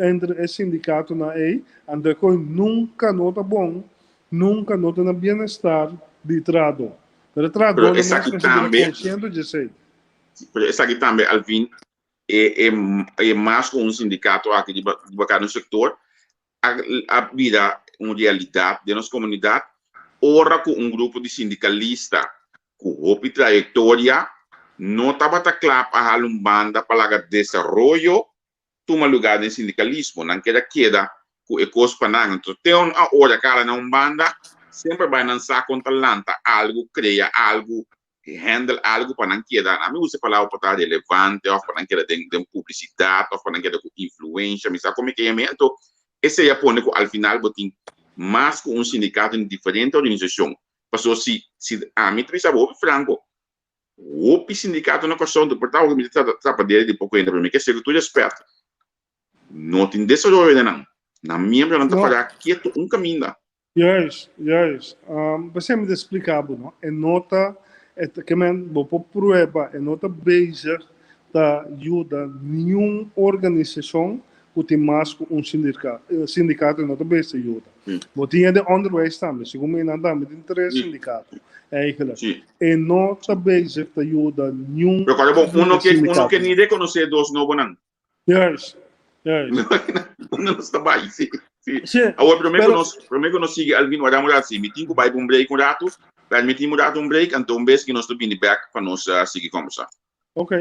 entre e sindicatonan ey, anto e coy nunca no ta bon, nunca no ta na bienestar di trahador. Pero e trahadornan mes mester bira consciente dje esey. Pero esaki tambe Alvin, e e mas cu un sindicato aki riba cada un sector a bira un realidat den nos komunidat ora ku un grupo di sindikalista ku hopi trayektoria no tabata kla pa hala un banda pa laga desaroyo tuma lugá den sindikalismo. Nan keda keda ku e kos pa nan. Entonces te un ora ku hala nan un banda semper bai nan sa kon ta lanta algu, krea algu, handle algu pa nan keda, ami usa e palabra pa ta relevante of pa nan keda den den publicidad of pa nan keda ku influencia, mi sa kon mi ke yam'e, anto esei a pone ku al final bo tin mas ku un sindikato den diferente organisashon, pasobra si si ami ta bisa bo hopi franko, hopi sindikato na Kòrsou, por ta mi ta trapa dede di poko hende, pero mi ke segu tur respèt, no tin desaroyo den nan, nan miembronan ta para ketu un kaminda. Juist, juist. P'esei mi ta splika bo, no? E no ta, e ta, ke men, bo por prueba, e no ta bezig ta yuda niun organisashon ku tin mas ku un sindika, sindikato e no ta bezig ta yuda. Bo tin e den onderwijs tambe, segun mi nan tambe tin tres sindikato, eigenlijk. E no ta bezig ta yuda niun Pero kòrda bon, uno ke, uno ke ni rekonosé dos nobonan. Juist, juist. Unda nos ta bai, sí, sí. Sí, Awor, promé ku pero nos, promé ku nos sigui, Alvin, wak un rato, sí, mi tin ku bai pa un break un ratu, permití mi un ratu un break, anto un bes ku nos ta bini bèk pa nos sigui kòmbersá. Ok.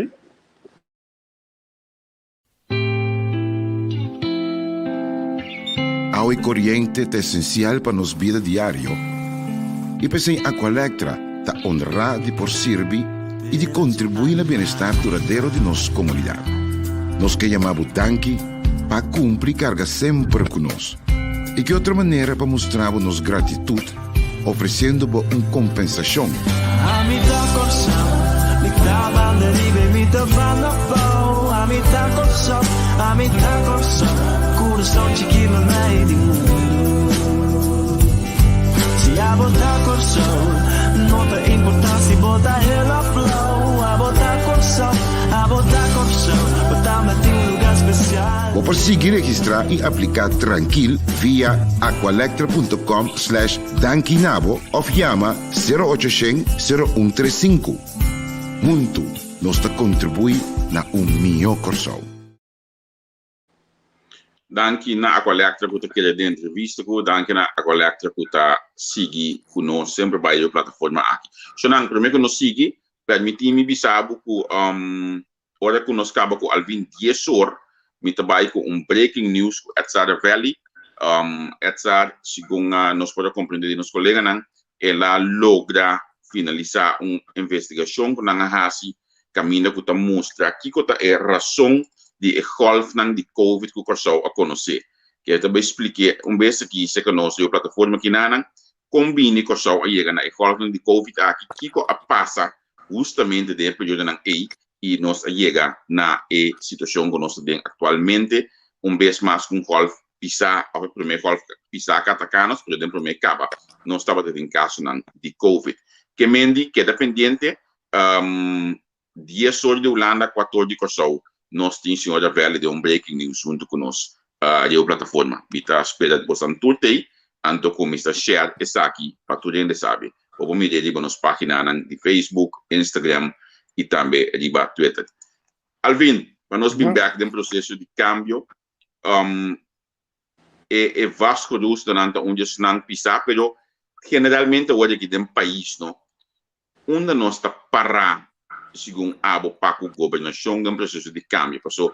Awa i koriente ta esensial pa nos bida diario i p'esei Aqualectra ta honrá di por sirbi i di kontribuí na bienestar duradero di nos komunidat. Nos ke yama bo danki pa kumpli karga semper ku nos. I ki otro manera pa mustra bo nos gratitut ofresiendo bo un kompensashon? Ami ta Kòrsou, mi ta banda riba i mi ta banda abou. Ami ta Kòrsou, ami ta Kòrsou, kurason chikí mei di mundu. Si abo ta Kòrsou, no ta importá si bo ta hel òf blou. Abo ta Kòrsou, abo ta Kòrsou, bo tambe tin un lugá spesial. Bo. Bo por sigui registrá i apliká trankil via aqualectra.com slash dankinabo òf yama 0800 0135. Huntu nos ta kontribuí na un mihó Kòrsou. Danki na Aqualectra ku ta kere den entrevista ku, danki na Aqualectra ku ta sigui ku nos semper bai e plataforma aki. Shonan, prome ku nos sigui, permiti mi bisa bo ku um, ora ku nos kaba ku Alvin 10 or, mi ta bai ku un breaking news ku Edsar Valley. Edsar, segun nos por a komprende di nos koleganan, el a logra finalisá un investigashon ku nan a hasi kaminda ku ta mustra kiko ta e rason di e gòlfnan di Covid ku Kòrsou a konosé. Ke ta bai splik'é un bes aki serka nos riba plataforma kinanan kon bini Kòrsou a yega na e gòlfnan di Covid aki, kiko a pasa hustamente den e periodonan ei i nos a yega na e situashon ku nos ta den aktualmente, un bes mas ku un gòlf pisá òf e promé gòlf pisá ku ataká nos, pero den promé kaba nos tabata tin kasonan di Covid. Ke mendi keda pendiente 10 or di Hulanda, 4 or di Kòrsou, nos tin señor Ravelli den un breaking news huntu ku nos riba plataforma. Mi ta spera bosan tur t'ei, anto ku mi ta share esaki pa tur hende sabi. Bo por mir'é riba nos páginanan di Facebook, Instagram i tambe riba Twitter. Alvin, pa nos bin bèk den proseso di kambio, e e Vasco Rustonan ta un di esnan pisá, pero generalmente awor aki den pais no, unda nos ta pará segun abo pa ku gobernashon den proseso di kambio? Paso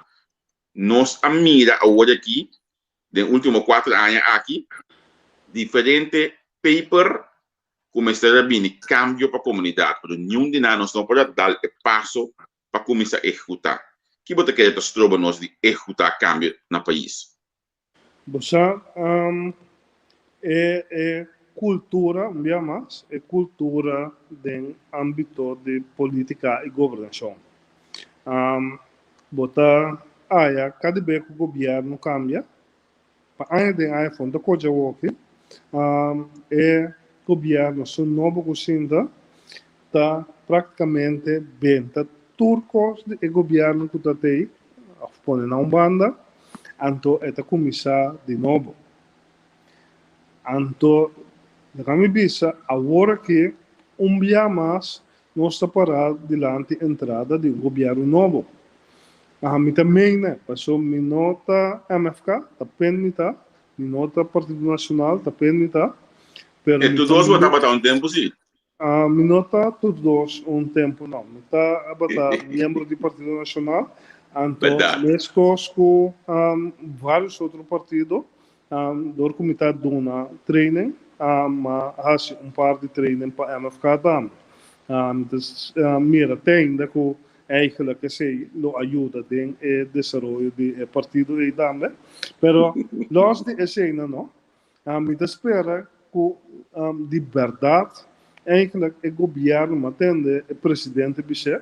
nos a mira awor aki den ultimo kuater aña aki diferente paper ku mester a bini kambio pa komunidat, pero niun di nan nos no por a dal e paso pa kuminsá ehekutá. Ki bo ta kere ta stroba nos di ehekutá kambio na pais? Bo sa, e e kultura, un bia mas, e kultura den ámbito di polítika i gobernashon. Bo ta haya kada be ku gobièrnu kambia, Pa aña den iPhone ta kocha awoki. E gobierno su nobo ku sinta ta praktikamente benta tur kos di e gobierno ku ta tei òf pone na un banda, anto e ta kuminsá di nobo. Anto laga mi bisa awor aki un bia mas Nos ta pará dilanti entrada di un gobièrnu nobo. Aha, mi ta meen, paso mi no ta MFK, ta pen mi ta, mi no ta Partido Nacional, ta pen mi ta, pero E mi tur ta dos bo tabata un tempu si? Ah, mi no ta tur dos un tempu no. Mi ta abata miembro di Partido Nacional, anto Berdad. meskos ku varios otro partido, Dor ku mi ta duna training, m'a hasi un par di training pa MFK tambe. Mi ta mira te ainda ku eigenlijk esei lo a yuda den e desaroyo di e partido ei tambe. Pero los di eseinan no, mi ta spera ku di bèrdat eigenlijk e gobièrnu m'a tende e presidente bis'é,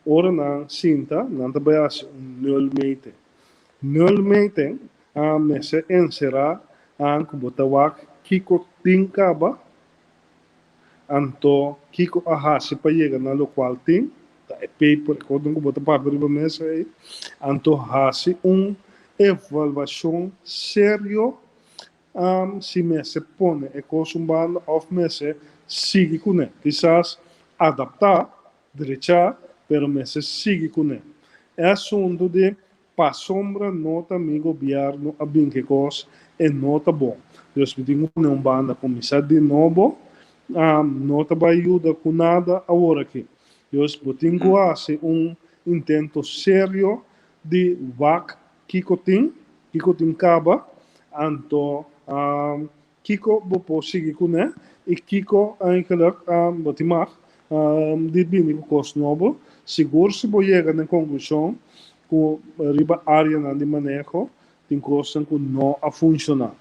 ora nan sinta nan ta bai hasi un nulmeting. Nulmeting a mester enserá ku bo ta wak kiko tin kaba, anto kiko a hasi pa yega na lokual tin, ta e paper, e kosnan ku bo ta papia riba mesa ei, anto hasi un evaluashon serio si mester pone e kos un banda òf mester sigui kuné. Kisas adaptá Drechá, pero mester sigui kuné. E asuntu di pasobra no ta mi gobièrnu a bin ke kos, e no ta bon. Dus mi tin ku pone un banda kuminsá di nobo, no ta bai yuda ku nada aworakí. Dus bo tin ku hasi un intento serio di wak kiko tin, kiko tin kaba, anto Kiko bo por sigui kuné i kiko eigenlijk bo tin mag di bini ku kos nobo? Sigur si bo yega na e konklushon ku riba áreanan di maneho tin kosnan ku no a funshoná.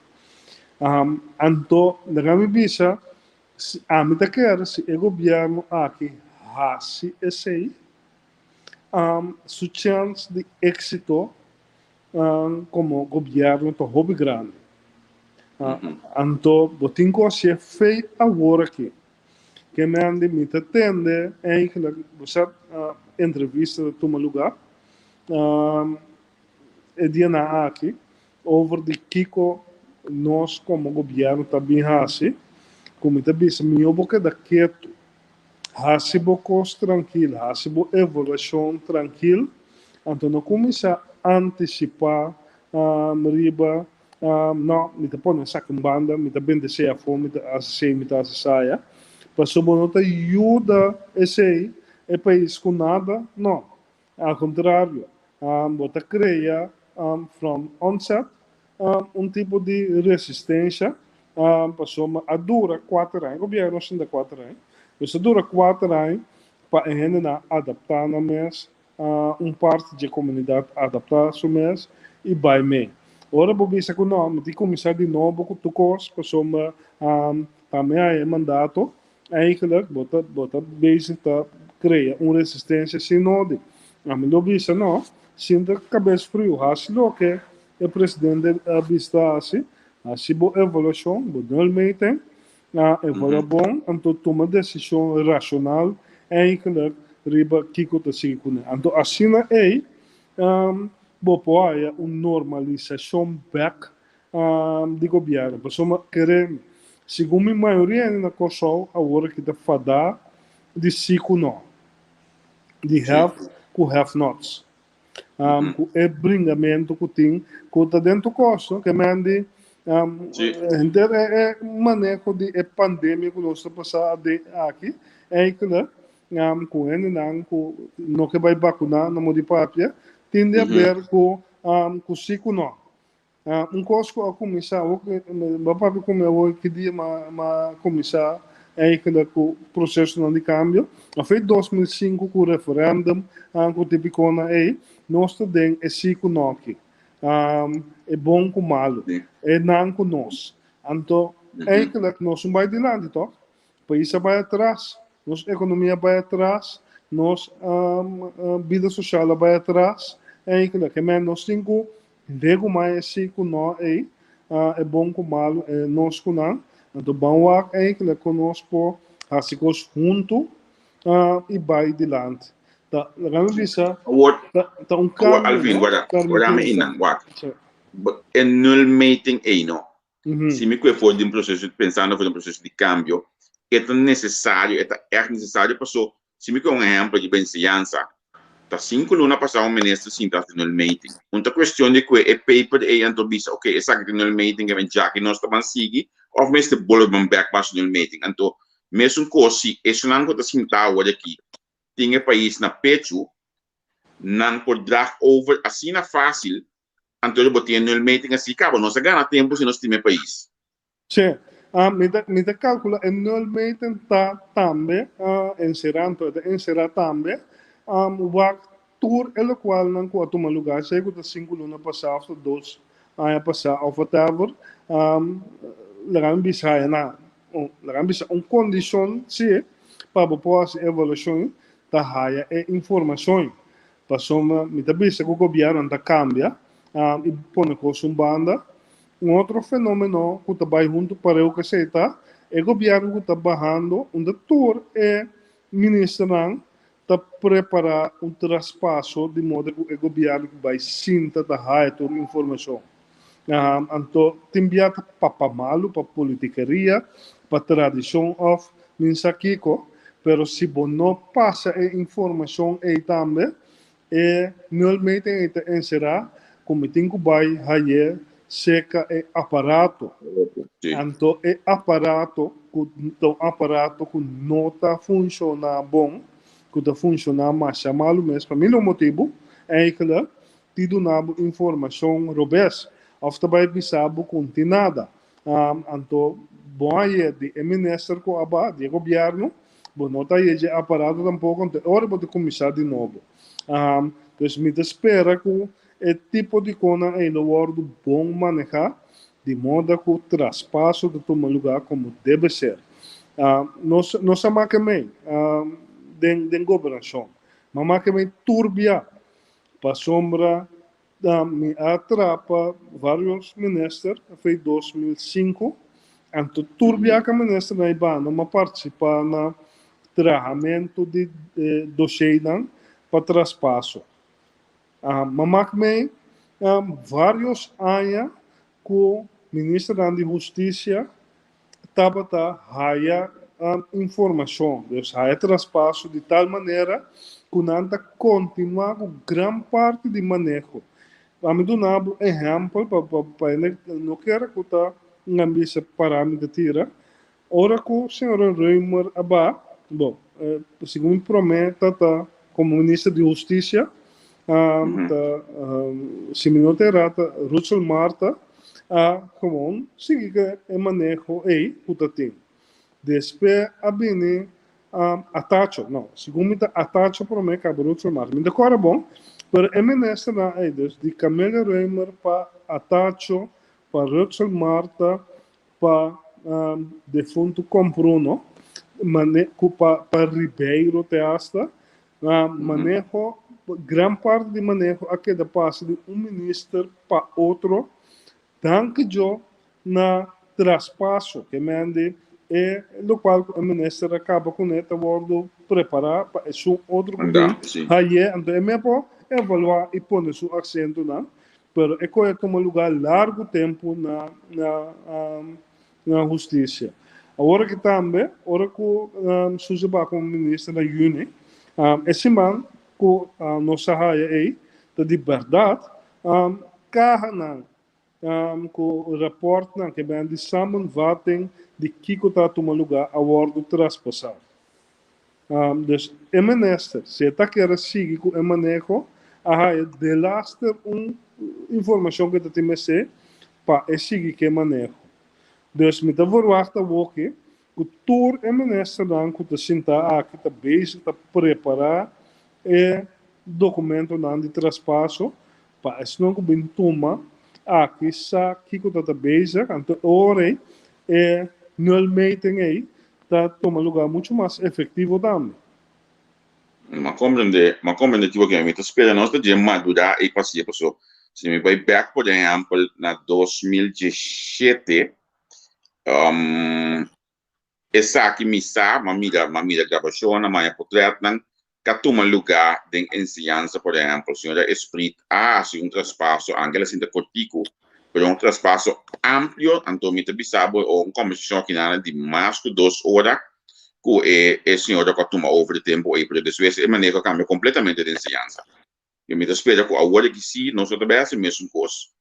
Anto laga mi bisa, si ami ta kere si e gobièrnu aki hasi esei, su chèns di éksito Komo gobièrnu ta hopi grandi. Anto bo tin ku hasié fe awor aki. Ke mende mi ta tende eigenlijk bo sa entrevista ta tuma lugá. e dianan aki over di kiko nos komo gobièrnu ta bin hasi, ku mi ta bisa mihó bo keda ketu, hasi bo kos trankil, hasi bo evaluashon trankil, anto no kuminsá antisipá riba no, mi ta pone esaki un banda, mi ta bende esei afó, mi ta hasi esei, mi ta hasi esaya, pasobra bo no ta yuda esei e pais ku nada, no. Al kontrario, bo ta krea from onset un tipo di resistensha, pasobra a dura kuater aña, gobièrnu a sinta kuater aña, pues a dura kuater aña pa e hendenan adaptá nan mes, un parti dje komunidat adaptá su mes i bai mee. Ora bo bisa ku no, mi tin kuminsá di nobo ku tur kos pasobra ta mi haña e mandato, Eigenlijk bo ta bo ta bezig ta krea un resistensia sin nodi. Ami lo bisa no, sinta kabes friu, hasi loke e presidente a bisa ta hasi, hasi bo evaluashon, bo nulmeting, evalua bon, anto tuma desishon rashonal eigenlijk riba kiko ta sigui kuné. Anto asina ei bo por haya un normalisashon bèk di gobièrnu. Pasobra kere mi, segun mi mayoria hende na Kòrsou awor aki ta fadá di sí ku nò, di have ku have nots. Ku e bringamentu ku tin ku ta den tur kos, no? Ke men di henter e maneho di e pandemia ku nos ta pasa aden aki, eikele ku hendenan ku no ke bai bakuná na modo di papia, tin di haber ku ku sí ku nò. Un kos ku a kuminsá, bo a papia ku mi awor ki dia m'a kuminsá eigenlijk ku prosesonan di kambio, a foi 2005 ku referendum ku tipikonan ei, nos ta den e sí ku no aki, e bon ku malu, e nan ku nos. Anto eigenlijk nos no bai dilanti tòg, Pais a bai atras, nos ekonomia a bai atras, nos bida sosial a bai atras. Eigenlijk, e men nos tin ku regumai e si ku no ei, e bon ku malu, e nos ku nan. Anto ban wak eigenlijk kon nos por hasi kos huntu i bai dilanti. Ta, laga mi bisa, Awor, ta, ta un awor kambio, Alvin, no? wara, wara mi Permití einan, wak. Sí. E nulmeting ei, no? Si mi kue for di un proseso, pensando for di un proseso di kambio, e ta nesesario, e ta ègt nesesario paso si mi kue un ehèmpel riba enseñansa, ta sinku luna pasá un minister sinta hasi nulmeting. Un ta kuestion di kue e paper ei anto bisa ok esaki ta nulmeting e djaki nos ta ban sigui òf mester bolbe ban bèk pa hasi nulmeting. Anto mesun kos si esunnan ku ta sintá awor aki tin e pais na pechu, nan por drag over asina fásil Anto bo tin e nulmeting asi caba nos a gana tempo si nos stima e pais. Che, mi ta mi ta calcula e nulmeting ta tambe encera anto e ta encera tambe wak tur e locualnan cu a tuma lugar sea cu ta sinku luna pasa of ta dos aña pasa of whatever laga mi bisa haya na laga mi bisa un condicion si pa bo por haci evaluacion ta haya e informacion. Pasobra mi ta bisa ku gobièrnunan ta kambia i pone kos un banda. Un otro fenómeno ku ta bai huntu pareu ku esei ta e gobièrnu ku ta bahando unda tur e ministernan ta prepará un traspaso di moda ku e gobièrnu ku bai sinta ta haya tur informashon. Anto tin bia ta papa malu pa politikeria, pa tradishon òf min sa kiko, pero si bo no pasa e informashon ei tambe, e nulmeting ei ta enserá ku mi tin ku bai haye seka e aparato. Anto e aparato ku ta un aparato ku no ta funshoná bon, ku ta funshoná masha malu mes pa mil un motibu, eigenlijk Ti duna bo informashon robes òf ta bai bisa bo ku n'tin nada. Anto bo a ye di e minister ku a ba, di e gobièrnu, bo no ta ye dje aparato tampoko, anto e ora bo ta kuminsá di nobo. Pues mi ta spera ku e tipo di konan ei lo wòrdu bon manehá, di moda ku traspaso ta tuma lugá komo debe ser. Nos nos a make mei den den gobernashon, ma make mei tur bia. Pasobra mi a trapa varios minister afei 2005, anto tur biaha ministernan ei banda mi a participa na trahamento di e dosheynan pa traspaso. Mi a mak mei. Varios aña ku ministernan di hustisia tabata haya informashon, dus haya traspaso di tal manera ku nan ta kontinuá ku gran parti di maneho. Ami duna bo ehèmpel pa pa hende no kere ku ta nan bisa pará mi ta tira. Ora ku señora Römer a ba, bo, segun mi promé ta ta komo minister di hustisia, ta si mi no ta erá ta Rutsel Martha a gewoon sigui ku e maneho ei ku ta tin. Despues a bini Atacho, no, segun mi ta Atacho promé kaba Rutsel Martha. Mi ta kòrda bon, pero e ministernan ei, dus di Camelia Römer pa Atacho pa Rutsel Martha Pa defuntu Compruno, mane ku pa pa Ribeiro te hasta, maneho, gran parti di maneho a keda pasa di un minister pa otro, danki djo na traspaso, ke mende e lokual ku e minister a kaba kuné ta wòrdu prepará pa esun otro ku bin haye, anto e me por evaluá i pone su aksentonan. Pero e koe a tuma lugá largu tempu na na na hustisia. Awor aki tambe, ora ku Suze ba komo minister na yüni, e siman ku nos a haya ei ta di bèrdat kahanan ku rapòrtnan ke ben di samenvatting di kiko ta tuma lugá a wòrdu traspasá. Dus e minister, si e ta kere sigui ku e maneho, a haya delaster un informashon ku e ta tin mester pa e sigui ku e maneho. Dus mi ta verwagt awoki ku tur e ministernan ku ta sinta aki ta bezig ta prepará e dokumentonan di traspaso pa esnan ku bin tuma aki sa kiko ta ta bezig. Anto e ora ei e nulmeting ei ta tuma lugar mucho mas efectivo tambe. M'a comprende, m'a comprende kibo ke mi ta spera nos ta dje madura ei pasia paso si mi bai bek por ehempel na 2017 esaki mi sa m'a mira m'a mira grabashonnan m'a haña potretnan ka tuma lugá den enseñansa, por ehèmpel, señora Esprit a hasi un traspaso, anke el a sinta kortiku, pero un traspaso amplio, anto mi ta bisa bo un kòmbersashon akinan di mas ku dos ora ku e e señora ku a tuma over e tempu ei, pero despues e maneho a kambia kompletamente den enseñansa. I mi ta spera ku awor aki sí nos lo ta bai hasi mesun kos,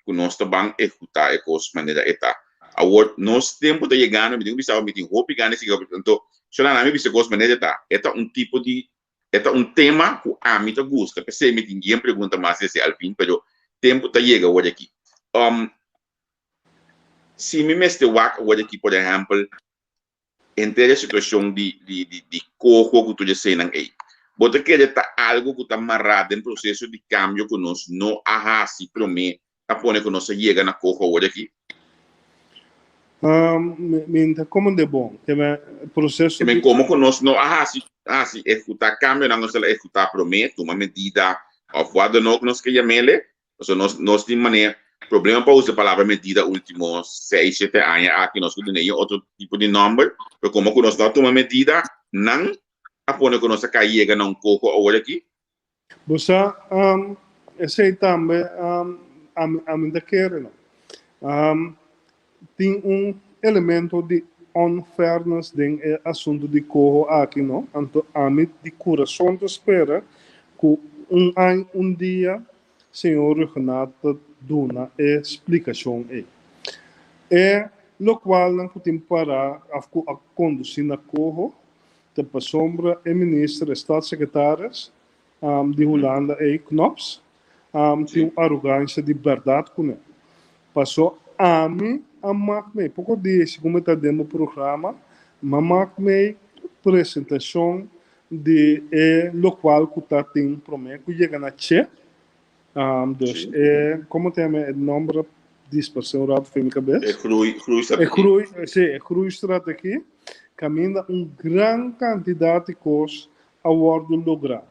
ku nos ta ban ehekutá e kos manera e ta. Awor, nos tempu ta yegando, mi tin ku bisa bo, mi tin hopi gana di sigui hopi, anto, Sholana, ami bisa e kos manera e ta. E ta un tipo di, e ta un tema ku ami ta gusta, p'esei mi tin yen pregunta mas di hasi Alvin, pero tempu ta yega awor aki. Si mi mester wak awor aki, por ehèmpel, Henter e situacion di di di di coho cu tur eseinan ei. Bo ta kere ta algo cu ta mará den proceso di cambio cu nos no a haci prome a pone cu nos a yega na coho awor aki? Mi mi ta komende bon. Ke men proceso Ke men di. como cu nos no a haci haci ehecuta cambionan nos a ehecuta prome, tuma medida of wat dan ook nos ke yamele, Pasobra nos nos tin manera problema pa usa e palabra medida ultimo seis shete aña aki nos ku duna e otro tipo di nomber pero komo ku nos no a tuma medida nan a pone ku nos a kai yega na un koko awor aki. Bo sa esei tambe ami ami ta kere no. Tin un elemento di unfairness den e asuntu di coho aki no, anto ami di curason ta spera cu un añ un dia señor Rhuggenaath ta duna e splicacion ey. E locualnan cu tin para of cu a conduci na coho ta pasobra e minister, e staatssecretaris, di Hulanda ei, Knops, tin un arogancia di berdad cune. Paso ami a mak mei, poco di segun mi ta den bo programa, m'a mak mei presentacion di e locual cu ta tin prome cu yega na che. Dus e, como ta yama e nomber a disperse un rato for mi cabes. E groei, groeistrategie. E groei, si, e groeistrategie, caminda un gran cantidad di cos a wòrdu lográ.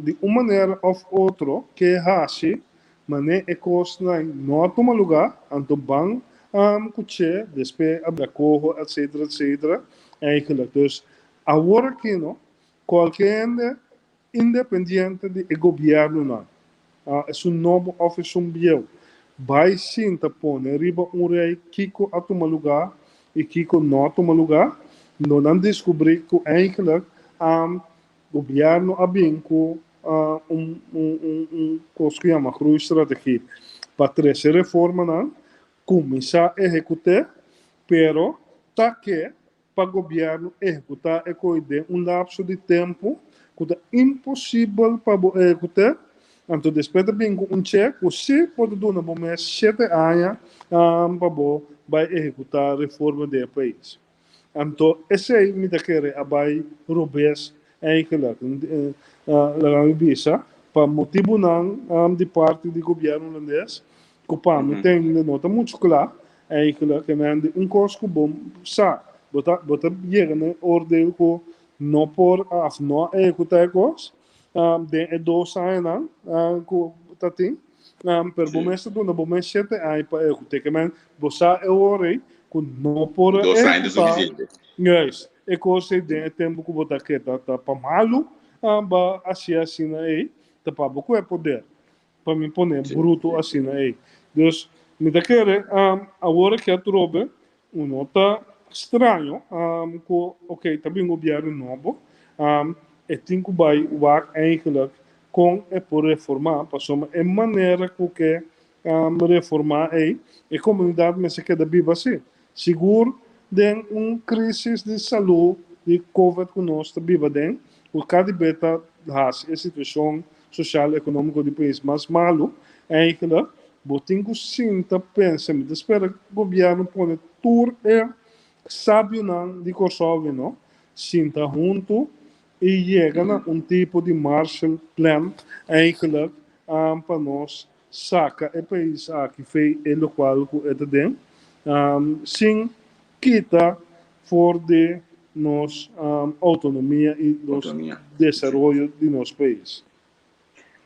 Di un manera òf otro ke hasi manera e kosnan no a tuma lugá, anto ban ku che, despues a bira koho etcetera etcetera eigenlijk. Dus awor aki no, kualke hende independiente di e gobièrnunan. Esun nobo òf esun bieu. Bai sinta pone riba un rei kiko a tuma lugá i kiko no a tuma lugá. Lo nan diskubrí ku eigenlijk gobièrnu a bin ku un un kos ku yama groeistrategie pa trese reformanan, kuminsá ehekut'é, pero ta ke pa gobièrnu ehekutá e koi den un lapso di tempu ku ta imposibel pa bo ehekut'é, anto despues ta bin ku un chèk ku sí bo ta duna bo mes shete aña pa bo bai ehekutá reforma den e pais. Anto esei mi ta kere a bai robes eigenlijk, laga mi bisa, pa motibunan di parti di gobièrnu hulandes ku pa mi tende no ta muchu kla. Eigenlijk e men di un kos ku bo sa, bo ta bo ta yega na e oordeel ku no por of no a ehekutá e kos den e dos añanan ku ta tin, pero bo mes ta duna bo mes shete aña pa ehekut'é. Ke men bo sa e ora ei ku no por a Dos aña ta ehekutá sufisiente. juist e kos ei den e tempu ku bo ta ke. Ta ta pa malu bo a hasié asina ei, ta pa bo ku e poder. Pa mi pone bruto asina ei. Dus mi ta kere awor aki atrobe uno ta straño ku ok ta bin gobièrnu nobo e tin ku bai wak eigenlijk kon e por reformá pasobra e manera ku ke reformá ei e komunidat mester keda biba asi. Sigur den un crisis di salud di covid cu nos ta biba den, cu cada be ta haci e situacion social economico di pais mas malo, eigenlijk bo tin cu sinta pensa, mi ta spera gobierno pone tur e sabionan di Corsou no, sinta hunto y yega na un tipo di Marshall Plan eigenlijk pa nos Saka e pais aki fei e lokual ku e ta den, sin kita for di nos outonomia i nos desaroyo di nos pais.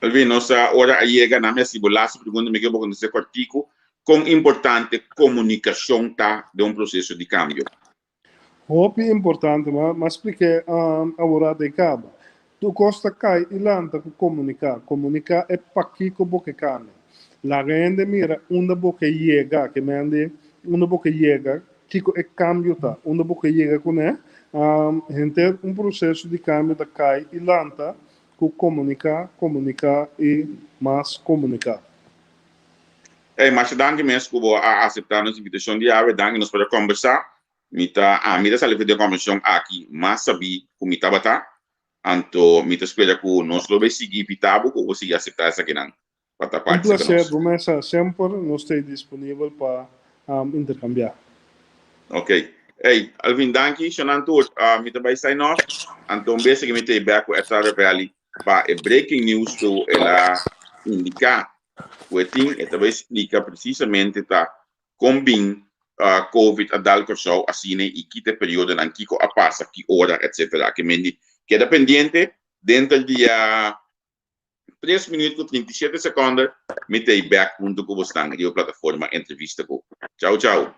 Alvin, nos ora a yega na mi hasi bo laatste pregunta, mi ke bo kontest'é kòrtiku, kon importante komunikashon ta den un proseso di kambio? Hopi importante, ma m'a splik'é awor e kaba. Tur kos ta kai i lanta ku komuniká. Komuniká e pakiko bo ke kambia. Laga hende mira unda bo ke yega, ke mende unda bo ke yega, kiko e kambio ta, unda bo ke yega kuné. Henter un proseso di kambio ta kai i lanta ku komuniká, komuniká i mas komuniká. Ey, masha danki mes ku bo a aseptá nos invitashon di awe. Danki nos por a kòmbersá. Mi ta, ami ta sali for di e kòmbersashon aki mas sabí ku mi tabata. Anto mi ta spera ku nos lo bay sigui invitá bo ku bo sigui aseptá esakinan pa ta Un parti serka plaser, nos. bo mes sa semper nos ta disponibel pa interkambiá. Ok. Ey, Alvin, danki. Shonan tur, mi ta bay sign off. Anto un bes aki mi ta e bek ku Edgar Revelli pa e breaking news ku el a indiká ku e tin, e ta bai splika presisamente ta kon bin Covid a dal Kòrsou asina i ki ta e periodonan, kiko a pasa, ki ora, etsetera. Ke men di keda pendiente, denter di tres minuut ku 37 sekònde mi ta ei bèk huntu ku bosnan riba plataforma Entrevista Ku. Chau chau.